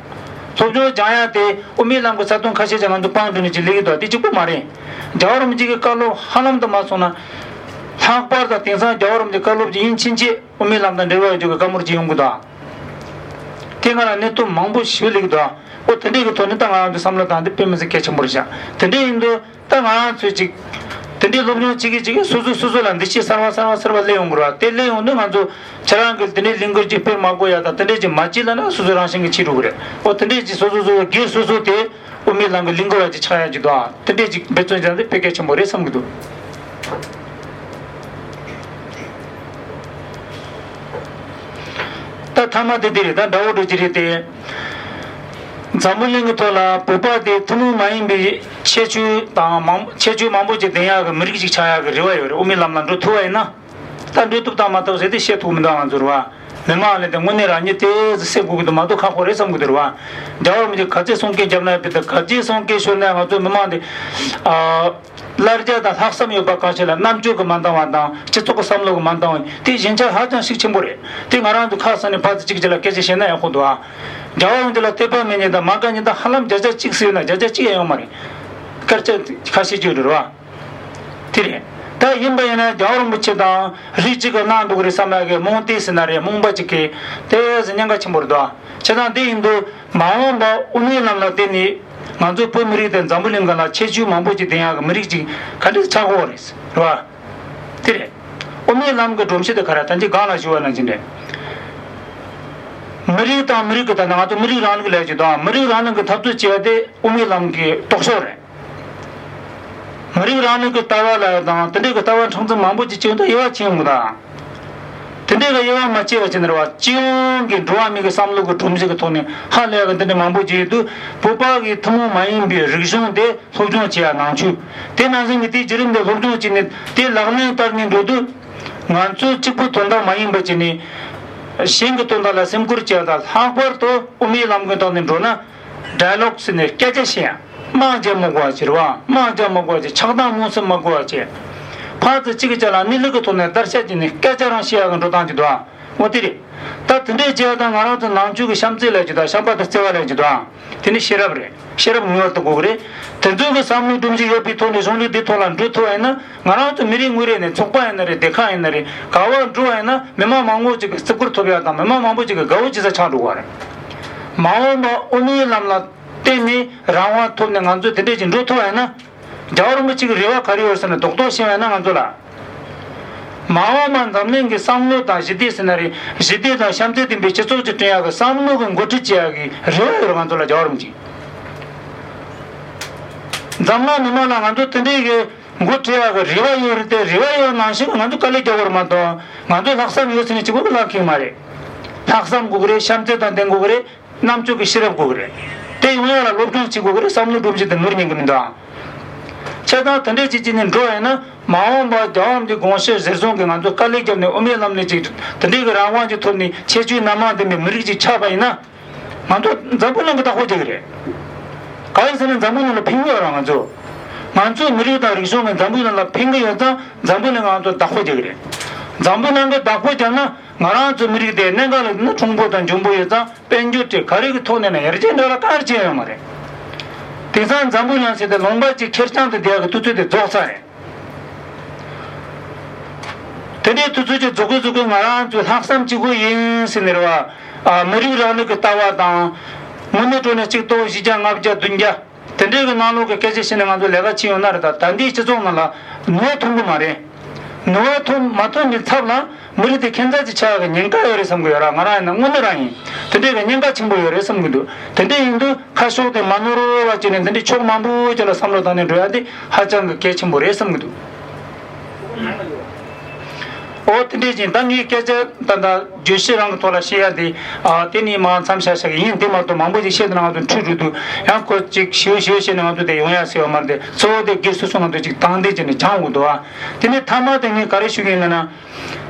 སློབ་སྦྱོང་སྦྱང་ཡ་དེ་དབུ་མའི་ལམ་གྱི་ས་དོན་ཁ་ཤས་ཅིག་ང་ཚོ་སྤང་འགྲོ་ནས་ཅིག་ལས་ཀྱི་འདུག་དེ་གཅིག་པུ་མ་རེད། རྒྱལ་བ་རིན་པོ་ཆེ་གི་བཀའ་སློབ་ཧ་ལམ་དུ་མ་སོང་ན། ལྷག་པར་དུ་དེང་སང་རྒྱལ་བ་རིན་པོ་ཆེའི་བཀའ་སློབ་ཀྱི་དབྱིངས་ཕྱིན་ཆད་དབུ་མའི་ལམ་དང་འབྲེལ་བ་ཡོད་རྒྱུ་གི་བཀའ་མོལ་ཅིག་ཡོང་གི་འདུག་དེ་སྒང་ལ་གནད་དོན་མང་པོ་ཞིག་སླེབས་ཀྱི་འདུག་འོ་དེ་འདྲའི་གི་ཐོག་ནས་ད་ང་རང་ཚོའི་བསམ་བློ་བཏང་དེ་དཔེ་མི་སྲིད་གལ་ཆེན་པོ་རེད་ཤག་དེ་འདྲ་ཡིན་དུས་ད་ང་རང་ཚོས་ཅིག་དེ་འདྲའི་སློབ་སྦྱོང་བྱེད་ཀྱི་བྱེད་ཀྱི་སོ་སོ་སོ་སོ་ལ་འདུ་ཤེས་གསར་བ་གསར་བ་གསར་བ་སླེབས་ཡོང་གི་རེད་བ། དེ་སླེབས་ཡོང་དུས་ང་ཚོ་ཁྱེད་རང་གིས་དེ་འདྲའི་ལས་འགུལ་ཅིག་སྤེལ་མ་དགོས་ཡ་དང་། དེ་འདྲའི་ཅིག་མ་བྱེད་ལབ་ན་སོ་སོ་རང་བཞིན་གྱིས་བྱེད་འགྲོ་གི་རེད། འོ་དེ་འདྲའི་ཅིག་སོ་སོ་སོ་སོ་སྒེར་སོ་སོ་དེ་དབུ་མའི་ལམ་གྱི་ལས་འགུལ་བ་ཅིག་ཆགས་ཡ་ཅིག་འདུག་ཨ། དེ་འདྲའི་ཅིག་འབད་བརྩོན་བྱས་ན་དཔེ་གལ་ཆེན་པོ་རེད་བསམ་གྱི་འདུག་ད་མཐའ་མ་དེ་འདི་རེད། ད་འདྲ་བོ་འགྲོ་གི་རེད་དེ། འཛམ་བུ་གླིང་གི་ཐོག་ལ་བོད་པ་དེ་ཐུན་མོང་མ་ཡིན་པའི་ཁྱད་ཆོས་དང་མང་། ཁྱད་ཆོས་མང་པོ་ཅིག་ལྡན་ཡག་གི་མི་རིགས་ཅིག་ཆགས་ཡག་གི་རེ་བ་ཡོད་རེད། དབུ་མའི་ལམ་ལ་འགྲོ་ཐུབ་པ་ཡིན་ན། ད་འགྲོ་ཐུབ་དང་མ་ཐུབ་ཟེར་དེ་བཤད་ཐུབ་མི་འདུག་ང་ཚོ་རེད་བ། མི་མང་ལ་དེ་དངོས་གནས་རང་ཉིད་དེ་ཟེར་དགོས་ཀྱི་འདུག་མ་གཏོགས་ཁག་པོ་རེད་བསམ་གྱི་འདུག་རེད་བ། རྒྱལ་བ་རིན་པོ་ཆེ་ག་ཚད་གསུང་སྐད་བརྒྱབ་ན་ཡང་དཔེ་ད་ག་ཚད་གསུང་སྐད་ཤོར་ན་ཡང་ང་ཚོ་མི་མང་དེ། ཨ། ལར་རྒྱ་དང་ལྷག་བསམ་ཡོད་པ་གང་ཞིག་ལ་རྣམ་དཔྱོད་ཀྱིས་མ་འདང་བ་དང་། སྤྱི་ཚོགས་ཀྱི་བསམ་བློ་གིས་མ་འདང་བ་དེ་ཞན་ཆ་ཧ་ཅང་ཤུགས་ཆེན་པོ་རེད། དེ་ང་རང་ཚོ་ཁ་སང་ནས་ཕར་ཚུར་གཅིག་གཅིག་ལ་སྐད་ཆ་བཤད་ན་ཡག་པོ་འདུག་ཨ། རྒྱལ་བ་རིན་པོ་ཆེ་ལ་དད་པ་མེད་མཁན་དང་མ་དགའ་མཁན་དང་ཧ་ལམ་བརྒྱ་ཆ་གཅིག་ཟེར་ན་བརྒྱ་ཆ་གཅིག་ཡང་ཡོད་མ་རེད། སྐད་ཆ་ཁ་ཤས་ཅིག་རེད་བ། དེ་རེད། ད་ཡིན་པ་ཡིན་ན་རྒྱལ་བ་རིན་པོ་ཆེ་དང་རིགས་གཅིག་གི་གནང་འགྲོ་གི་རེད་བསམ་ཡག་གི་རྨོངས་དད་ཟེར་ན་རེད། རྨོངས་པ་གཅིག་གིས་དེ་ཟེར་ཉེན་ཁ་ཆེན་པོ་རེད་དོ། བྱས་ཙང་དེ་ཡིན་དུས་མ་འོངས་པ་དབུ་མའི་ལམ་ལ་བརྟེན་ནས་ང་ཚོ་བོད་མི་རིགས་དེ་འཛམ་བུ་གླིང་ག་ལ་ཁྱད་ཆོས་མང་པོ་ཅིག་ལྡན་ཡག་གི་མི་རིགས་ཅིག་ག་འདྲ་ཆགས་ཀྱི་ཡོད་རེད། རེད་བ། དེ་རེད། དབུ་མའི་ལམ་གྱི་སྒྲོམ་གཞི་དེ་ག་རེ། ད་ཅི་སྒང་ལ་ཞུ་བ་ནང་བཞིན་རེད། མི་རིགས་དང་མི་རིགས་ཀྱི། ད་ང་ཚོ་མི་རིགས་རང་ལུགས་ལབ་ཀྱི་འདུག་མི་རིགས་རང་ལུགས་ཀྱི་འཐབ་རྩོད་བྱེད་ཡ་དེ་དབུ་མའི་ལམ་གྱི་ལྡོག་ཕྱོགས་རེད། མི་རིགས་རང་ལུགས་ཀྱི་ལྟ་བ་ལ་དང་དེ་འདྲའི་གི་ལྟ་བ་མཁྲེགས་འཛིན་མང་པོ་ཅིག་བྱེད་ཡོང་དུས་དབྱེ་བ་ཕྱེ་ཡོང་གི་དང་། དེ་འདྲའི་གི་དབྱེ་བ་མ་ཕྱེ་བ་བྱས་ན་རེད་བ། སྤྱི་ཡོངས་ཀྱི་འགྲོ་བ་མི་གི་བསམ་བློ་གི་སྒྲོམ་གཞི་གི་ཐོག་ནས་ཧ་ལས་གི་འདི་འདྲ་མང་པོ་ཅིག་ཡོད་དུས། བོད་པ་གི་ཐུན་མོང་མ་ཡིན་པའི་རིག་གཞུང་དེ་སློབ་སྦྱོང་བྱེད་ཡ་ནང་ཆོས། དེ་ནང་བཞིན་གྱི་དེའི་བརྒྱུད་རིམ་དེ་སློབ་སྦྱོང་བྱས་ནས་དེ་ལག་ལེན་བསྟར་ནས་འགྲོ་དུས། ང་ཚོ་གཅིག་པུ་དོན་དག་མ་ཡིན་པ་བྱས་ནས་གཞན་གྱི་དོན་དག་ལ་སེམས་ཁུར་བྱེད་ཡ་དང་། ལྷག་པར་དུ་དབུ་མའི་ལམ་གྱི་ཐོག་ནས་འགྲོ་ན། ཌའི་ལོག་ཟེར་ནས་སྐད་ཆ་བཤད་ཡ། དམག་རྒྱག་མི་དགོས་པ་བྱས་རེད་བ། དམག་རྒྱག་མི་དགོས་པ་བྱས། ཆགས་སྡང་རྨོངས་གསུམ་མི་དགོས་པ་བྱས། ཕར་ཚུར་གཅིག་གི་ཆ་ལ་གནས་ལུགས་ཀྱི་ཐོག་ནས་བརྡར་ཤ་བརྒྱབ་ནས་སྐད་ཆ་རང་བཤད་ཡག་གི་འགྲོ་སྟངས་ཅིག་འདུག་ཨ། འོ་དེ་རེད། ད་དེ་འདྲའི་བྱས་ཡ་དང་། ང་རང་ཚོ་ནང་ཆོས་ཀྱི་བྱམས་བརྩེ་ལབ་ཀྱི་འདུག་བྱམས་པ་དང་བརྩེ་བ་ལབ་ཀྱི་འདུག་དེ་ནི་ཤེས་རབ་རེད། ཤེས་རབ་ངེས་པར་དུ་དགོས་ཀྱི་རེད། དེ་ཚོ་གི་བསམ་བློའི་སྒྲོམ་གཞི་ཡོད་པའི་ཐོག་ནས་གཞུང་ལུགས་འདིའི་ཐོག་ལ་འགྲོ་ཐུབ་པ་ཡིན་ན། ང་རང་ཚོ་མི་རེ་ངོ་རེ་ནས། ཚོགས་པ་ཡིན་ན་རེད། སྡེ་ཁག་ཡིན་ན་རེད། ག་པར་འགྲོ་བ་ཡིན་ན་མི་མང་མང་པོ་ཅིག་གི་བརྩི་བཀུར་ཐོབ་ཡ་དང་། མི་མང་མང་པོ་ཅིག་གི་དགའ་བོ་བྱེད་ས་ཆགས་འགྲོ་གི་རེད། མ་འོངས་པ་དབུ་མའི་ལམ་ལ་བརྟེན་ནས་རང་དབང་ཐོབ་ནས་ང་ཚོ་དེ་འདྲས་ཅིག་འགྲོ་ཐུབ་པ་ཡིན་ན། རྒྱལ་བ་རིན་པོ་ཆེ་གི་རེ་བ་ག་རེ་ཡོད་ཟེར་ན། རྡོག་རྡོག་བཤད་པ་ཡིན་ན་ང་ཚོ་ལ། མ་འོངས་པ་འཛམ་གླིང་གི་བསམ་བློ་དང་ཞི་བདེ་ཟེར་ན་རེད། ཞི་བདེ་དང་བྱམས་བརྩེ་ལྡན་པའི་སྤྱི་ཚོགས་ཅིག་བསྐྲུན་ཡག་གི་བསམ་བློ་གི་འགོ་ཁྲིད་བྱེད་ཡག་གི་རེ་བ་ཡོད་རེད། ང་ཚོ་ལ་རྒྱལ་བ་རིན་པོ་ཆེ། འཛམ་གླིང་མི་མང་ལ་ང་ཚོ་དེ་འདྲའི་གི་འགོ་ཁྲིད་ཡག་གི་རེ་བ་ཡོད་རེད་དེ། རེ་བ་ཡོད་ནང་བཞིན་ང་ཚོ་དཀའ་ལས་རྒྱག་དགོས་རེད་མ་གཏོགས། ང་ཚོ་ལྷག་བསམ་ཡོད་ཟེར་ནས་གཅིག་པོ་གི་ལག་ཁེངས་མ་རེད། ལྷག་བསམ་དགོས་ཀྱི་རེད། བྱམས་བརྩེ་དང་ལྡན་དགོས་ཀྱི་རེད། རྣམ་དཔྱོད་ཀྱི་ཤེས་རབ་དགོས་ཀྱི་རེད། དེ་ཡོང་ཡག་ལ་སློབ་སྦྱོང་བྱེད་དགོས་ཀྱི་རེད། བསམ་བློ་སྒྲོམ་གཞི་དེ་ནོར་ཉན་གྱི་མི་འདུག་ཨང་། བྱས་ཙང་དེ་འདྲས་བྱེད་ཀྱི་ནས་འགྲོ་བ་ཡིན་ན། མ་འོངས་པ་རྒྱལ་བ་རིན་པོ་ཆེའི་དགོངས་གཞི་གཞིར་བཟུང་གིས་ང་ཚོ་དཀའ་ལས་བརྒྱབ་ནས་དབུ་མའི་ལམ་ནས་ཅིག་དེ་འདྲས་ཀྱི་རང་དབང་ཅིག་ཐོབ་ནས། ཁྱད་ཆོས་སྣ་མང་ལྡན་པའི་མི་རིགས་ཅིག་ཆགས་པ་ཡིན་ན། ང་ཚོ་འཛམ་བུ་གླིང་གི་བདག་པོ་རྒྱག་གི་རེད། གང་ཡིན་ཟེར་ན་འཛམ་བུ་གླིང་ལ་ཕན་གྱི་ཡོད་རེད། ང་ཚོ་ང་ཚོའི་མི་རིགས་དང་རིག་གཞུང་གིས་འཛམ་བུ་གླིང་ལ་ཕན་གྱི་ཡོད་ཙང་། འཛམ་བུ་གླིང་ང་ཚོ་བདག་པོ་རྒྱག་གི་རེད། འཛམ་བུ་གླིང་གི་བདག་པོ་བརྒྱབ་ན། ང་རང་ཚོའི་མི་རིགས་དེ་གནད་འགག་ལ་ན་གྲུང་པོ་དང་འཇོན་པོ་ཡོད་ཙང་། དཔལ་འབྱོར་དེ་ག་རེ་གི་ཐོག་ནས་ན་ཡར་རྒྱས་འགྲོ་ལ་ག་རེ་བྱས་ཡོད་མ་རེད། དེང་སང་འཛམ་བུ་གླིང་ཟེར་དེ་ལུང་པ་གཅིག་ཁེར་རྐྱང་དུ་བསྡད་ཡག་གི་དུས་ཚོད་དེ་རྫོགས་ཚར་རེད། དེ་འདྲའི་དུས་ཚོད་ཅིག་རྫོགས་གི་རྫོགས་གི་ང་རང་ཚོའི་ལྷག་བསམ་གཅིག་པུ་ཡིན་ཟེར་ནས་རེད་བ། ཨ། མི་རིགས་རང་ལུགས་ཀྱི་ལྟ་བ་དང་། དངོས་གནས་དྲང་གནས་གཅིག་སྟོང་བཞི་བརྒྱ་ལྔ་བརྒྱ་བདུན་བརྒྱ། དེ་འདྲའི་གི་ནང་ལོགས་ཀྱི་སྐད་ཆ་བཤད་ནས་ང་ཚོ་ལས་ཀ་བྱེད་ཡོང་ན་རེད། ད་ད་ལྟའི་སྤྱི་ཚོགས་ནང་ལ་ནུས་པ་ཐོན་གི་མ་རེད། ནུས་པ་ཐོན་མ་ཐོན་པའི་ཚབ་ལ་མི་རིགས་དེ་ཁྱད་མཚར་ཅིག་ཆགས་ཡག་གི་ཉེན་ཁ་ཡོད་རེད་བསམ་གི་ཡོད་ར། ང་རང་ཡིན་ན་དངོས་གནས་རང་ཡིན། དེ་འདྲའི་གི་ཉེན་ཁ་ཆེན་པོ་ཡོད་རེད་བསམ་གི་འདུག་དེ་འདྲ་ཡིན་དུས་ཁ་ཕྱོགས་དེ་མ་ནོར་བ་བྱས་ནས། འདི་འདྲའི་ཕྱོགས་མང་པོ་ཅིག་ལ་བསམ་བློ་བཏང་ནས་འགྲོ་ཡག་དེ་ཧ་ཅང་གི་གལ་ཆེན་པོ་རེད་བསམ་གི་འདུག་ཨོ། དེ་འདྲས་ཅིག་ད་ངའི་སྐད་ཆ་ད་ལྟ་བརྗོད་གཞི་རང་གི་ཐོག་ལ་བཤད་ཡ་དེ། ཨ། དེ་ནས་མར་མཚམས་བཞག་བཞག་གི་ཡིན། དེ་མ་གཏོགས་མང་པོ་ཅིག་བཤད་དུས་ན་ང་ཚོ་འཁྲུལ་འགྲོ་དུས། ཡང་ཁོ་ཅིག་ཞིའུ་ཞིའུ་བཤད་ནས་ང་ཚོ་དེ་ཡོང་ཡ་ཟེར་བ་མ་རེད་དེ། གཙོ་བོ་དེ་སྒེར་སོ་སོ་ང་ཚོ་ཅིག་དང་འདོད་བྱས་ནས་སྦྱང་དགོས་འདུག་ཨ། དེ་ནས་མཐའ་མ་དེ་ངས་ག་རེ་ཞུ་གི་ཡིན་ལབ་ན།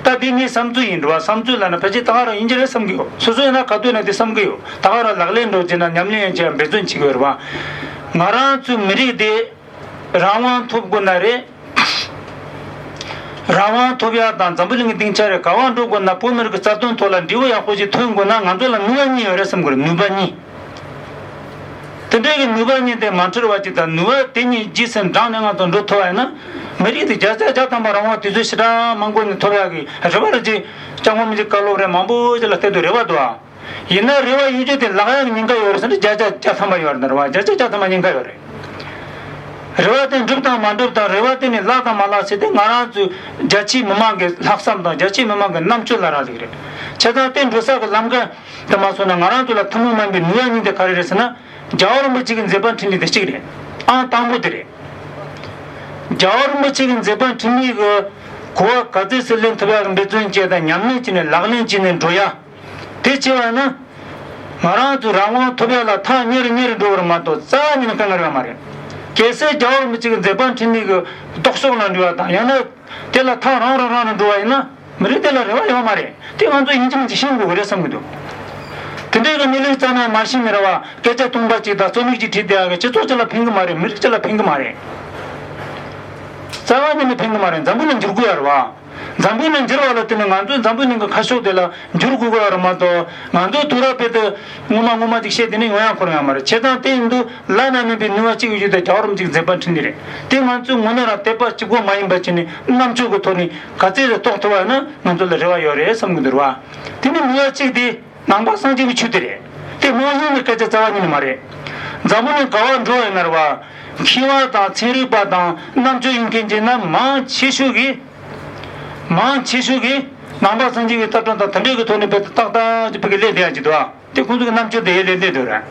ད་དེ་ངའི་བསམ་ཚུལ་ཡིན་འགྲོ་བ། བསམ་ཚུལ་ལབ་ན་ཕལ་ཆེར་ད་ག་རང་ཡིན་གྱི་རེད་བསམ་གི་ཡོད། སོ་སོ་ཡིན་ན་ག་དུས་ན་དེ་བསམ་གི་ཡོད། ད་ག་རང་ལག་ལེན་འགྲོ་བྱས་ན་ཉམས་ལེན་ཡོང་བྱས་འབད་བརྩོན་བྱེད་གི་ཡོད་རེད་བ། ང་རང་ཚོའི་མི་རིགས་དེ་རང་དབང་ཐོབ་དགོས་ན་རེད། རང་དབང་ཐོབ་ཡག་དང་འཛམ་བུ་གླིང་གི་སྡིངས་ཆ་རེད། ག་པར་འགྲོ་དགོས་ན་བོད་མི་རིགས་ཀྱི་རྩ་དོན་ཐོག་ལ་འབྲས་བུ་ཡག་པོ་ཞིག་ཐོན་དགོས་ན། ང་ཚོ་ལ་ནུས་པ་གཉིས་ཡོད་རེད་བསམ་གི་རེད། ནུས་པ་གཉིས། དེ་འདྲའི་གི་ནུས་པ་གཉིས་དེ་མ་འཁྲུལ་བ་ཅིག་དང་། ནུས་པ་དེ་གཉིས་རྗེས་སུ་འབྲངས་ནས་ང་ཚོ་འགྲོ་ཐུབ་པ་ཡིན་ན། མི་རིགས་དེ་བརྒྱ་ཆ་བརྒྱ་ཐམ་པ་རང་དབང་དུས་ཚོད་ཞེ་དྲག་མང་པོ་ནས་ཐོབ་ཡག་གི་རེ་བ་རེ་ཅིག་སྐྱབས་མགོན་རིན་པོ་ཆེའི་བཀའ་སློབ་རེད། མང་པོ་ཅིག་ལ་བལྟས་དུས་རེ་བ་འདུག་ཨ། ཡིན་ན་རེ་བ་ཡོད་རྒྱུ་དེ་ལག་ཡག་གི་ཉེན་ཁ་ཡོད་རེད་ཟེར་ན། བརྒྱ་ཆ་བརྒྱ་ཐམ་པ་ཡོད་རེད། རེ་བ་བརྒྱ་ཆ་བརྒྱ་ཐམ་པ་ཉེན་ཁ་ཡོད་རེད། རེ་བ་དེ་འགྲུབ་དང་མ་འགྲུབ་དང་། རེ་བ་དེ་ནི་ལག་དང་མ་ལག་ཟེར་དེ་ང་རང་ཚོའི་རྒྱ་ཆེའི་མི་མང་གི་ལྷག་བསམ་དང་རྒྱ་ཆེའི་མི་མང་གི་རྣམ་དཔྱོད་ལ་རག་ལས་ཀྱི་རེད། བྱས་ཙང་དེ་འགྲོ་ས་གི་ལམ་ཁ་དེ་མ་སོང་ན། ང་རང་ཚོ་ལ་ཐུན་མོང་མ་ཡིན་པའི་ནུས་པ་གཉིས་དེ་ག་རེ་རེད་ཟེར་ན། རྒྱལ་བ་རིན་པོ་ཆེ་གི་མཛད་པ་འཕྲིན་ལས་དེ་གཅིག་རེད། ཨང་དང་པོ་དེ་རེད། རྒྱལ་བ་རིན་པོ་ཆེ་གི་མཛད་པ་འཕྲིན་ལས་ཀྱི་གོ་བ་ག་ཚོད་ཙམ་ལེན་ཐུབ་ཡག་གི་འབད་བརྩོན་བྱས་དང་ཉམས་ལེན་བྱས་ནས་ལག་ལེན་བྱས་ནས་འགྲོ་ཡ། དེ་བྱས་པ་ན། ང་རང་ཚོ་རང་དབང་ཐོབ་ཡ་ལ་ཐག་ཉེ་རུ་ཉེ་རུ་འགྲོ་བར་མ་གཏོགས་རྩ་བ་ཉིད་ནས་དཀའ་ངལ་ཡོད་མ་རེད། གལ་སྲིད་རྒྱལ་བ་རིན་པོ་ཆེ་གི་མཛད་པ་འཕྲིན་ལས་ཀྱི་ལྡོག་ཕྱོགས་ལ་འགྲོ་བ་དང་། ཡང་ན་དེ་ལ་ཐག་རིང་རུ་རིང་རུ་འགྲོ་བ་ཡིན་ན། མི་རིགས་དེ་ལ་རེ་བ་ཡོད་མ་རེད། དེ་ང་ཚོ་ཡིན་གཅིག་མིན་གཅིག་ཤེས་དགོས་ཀྱི་རེད་བསམ་གྱི་འདུག་དེ་འདྲའི་གི་གནས་ལུགས་རྩ་ནས་མ་ཤེས་ནས་རེད་བ། སྐད་ཆ་སྟོང་པ་གཅིག་དང་རྩོམ་ཡིག་གཅིག་བྲིས་བསྡད་ཡག་གི་སྤྱི་ཚོགས་གཅིག་ལ་ཕན་གྱི་མ་རེད། མི་རིགས་གཅིག་ལ་ཕན་གྱི་མ་རེད། རྩ་བ་ཉིད་ནས་ཕན་གྱི་མ་རེད། འཛམ་བུ་གླིང་འགྱུར་དགོས་ཡ་རེད་བ། འཛམ་བུ་གླིང་འགྱུར་བ་ལ་བརྟེན་ནས་ང་ཚོས་འཛམ་བུ་གླིང་གི་ཁ་ཕྱོགས་དེ་ལ་འགྱུར་དགོས་ཀྱི་ཡོད་རེད་མ་གཏོགས། ང་ཚོ་དུས་རབས་བར་དུ་སྔོན་མ་སྔོན་མ་ཅིག་བཤད་དེ་ནས་ཡོང་ཡག་ཁོ་རང་ཡོད་མ་རེད། བྱས་ཙང་དེ་ཡིན་དུས་བླ་ན་མེད་པའི་ནུས་པ་གཅིག་ཡོད་རྒྱུ་དེ་རྒྱལ་བ་རིན་པོ་ཆེའི་མཛད་པ་འཕྲིན་ལས་རེད། དེ་ང་ཚོས་དངོས་གནས་རང་དད་པ་གཅིག་པོ་མ་ཡིན་པ་བྱས་ནས་རྣམ་དཔྱོད་ཀྱི་ཐོག་ནས་ག་ཚོད་རེ་རྟོགས་ཐུབ་པ་ཡིན་ན་ང་ཚོ་ལ་རེ་བ་ཡོད་རེད་བསམ་གྱི་འདུག་རེད་བ། དེ་ནས་ནུས་པ་གཅིག་དེ། ནང་པ་སངས་རྒྱས་པའི་ཆོས་དེ་རེད། དེ་རྨང་གཞིའི་སྐད་ཆ་རྩ་བ་ཉིད་ནས་མ་རེད། འཛམ་བུ་གླིང་ག་པར་འགྲོ་ཡིན་ན་རེད་བ། མཁས་པ་དང་ཚན་རིག་པ་དང་རྣམ་དཔྱོད་ཡོད་མཁན་གྱི་ན་མང་ཆེ་ཤོས་ཀྱིས། མང་ཆེ་ཤོས་ཀྱིས་ནང་པ་སངས་རྒྱས་པའི་ལྟ་གྲུབ་དང་དེ་འདྲའི་གི་ཐོག་ནས་རྦད་དེ་ཏག་ཏག་ཅིག་ཕ་གི་སླེབས་བསྡད་ཡ་ཅིག་འདུག་ཨ། དེ་ཁོང་ཚོ་གི་རྣམ་དཔྱོད་དེ་ཡར་སླེབས་བསྡད་འདུག་ར།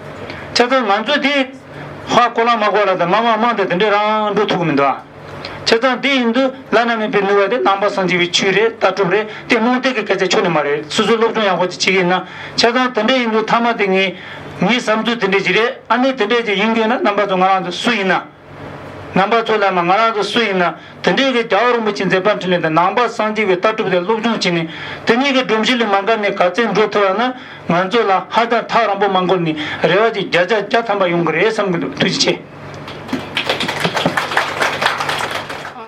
བྱས་ཙང་ང་ཚོ་དེ་ཧ་གོ་ལ་མ་གོ་ལ་དང་མ་མ་མང་དེ་དེ་འདྲའི་རང་འགྲོ་ཐུབ་ཀྱི་མི་འདུག་ཨ། བྱས་ཙང་དེ་ཡིན་དུས་བླ་ན་མེད་པའི་ནུས་པ་དེ་ནང་པ་སངས་རྒྱས་པའི་ཆོས་རེད། ལྟ་གྲུབ་རེད། དེ་རྨོངས་དད་ཀྱི་སྐད་ཆ་ཁྱོན་ནས་མ་རེད། སོ་སོའི་སློབ་སྦྱོང་ཡག་པོ་ཅིག་བྱེད་ཀྱི་ཡིན་ན། བྱས་ཙང་དེ་འདྲ་ཡིན་དུས་མཐའ་མ་དེ་ངས་ངའི་བསམ་ཚུལ་དེ་འདྲ་ཅིག་རེད། ཨ་ནི་དེ་འདྲ་ཅིག་ཡིན་དགོས་ན་རྣམ་པ་ཚོ་ང་རང་ཚོ་སུ་ཡིན་ན། རྣམ་པ་ཚོ་ལ་མ་ང་རང་ཚོ་སུ་ཡིན་ན། དེ་འདྲའི་གི་རྒྱལ་བ་རིན་པོ་ཆེའི་མཛད་པ་འཕྲིན་ལས་དང་ནང་པ་སངས་རྒྱས་པའི་ལྟ་གྲུབ་དེ་སློབ་སྦྱོང་བྱས་ནས་དེ་གཉིས་ཀྱི་སྒྲོམ་གཞི་ལས་མ་འགལ་ནས་ག་ཚད་འགྲོ་ཐུབ་པ་ན་ང་ཚོ་ལ་ཧ་ཅང་ཐག་རིང་པོ་མ་འགོར་ནས་རེ་བ་ཅིག་བརྒྱ་ཆ་བརྒྱ་ཐམ་པ་ཡོང་གི་རེད་བསམ་གྱི་འདུག་ཐུགས་རྗེ་ཆེ།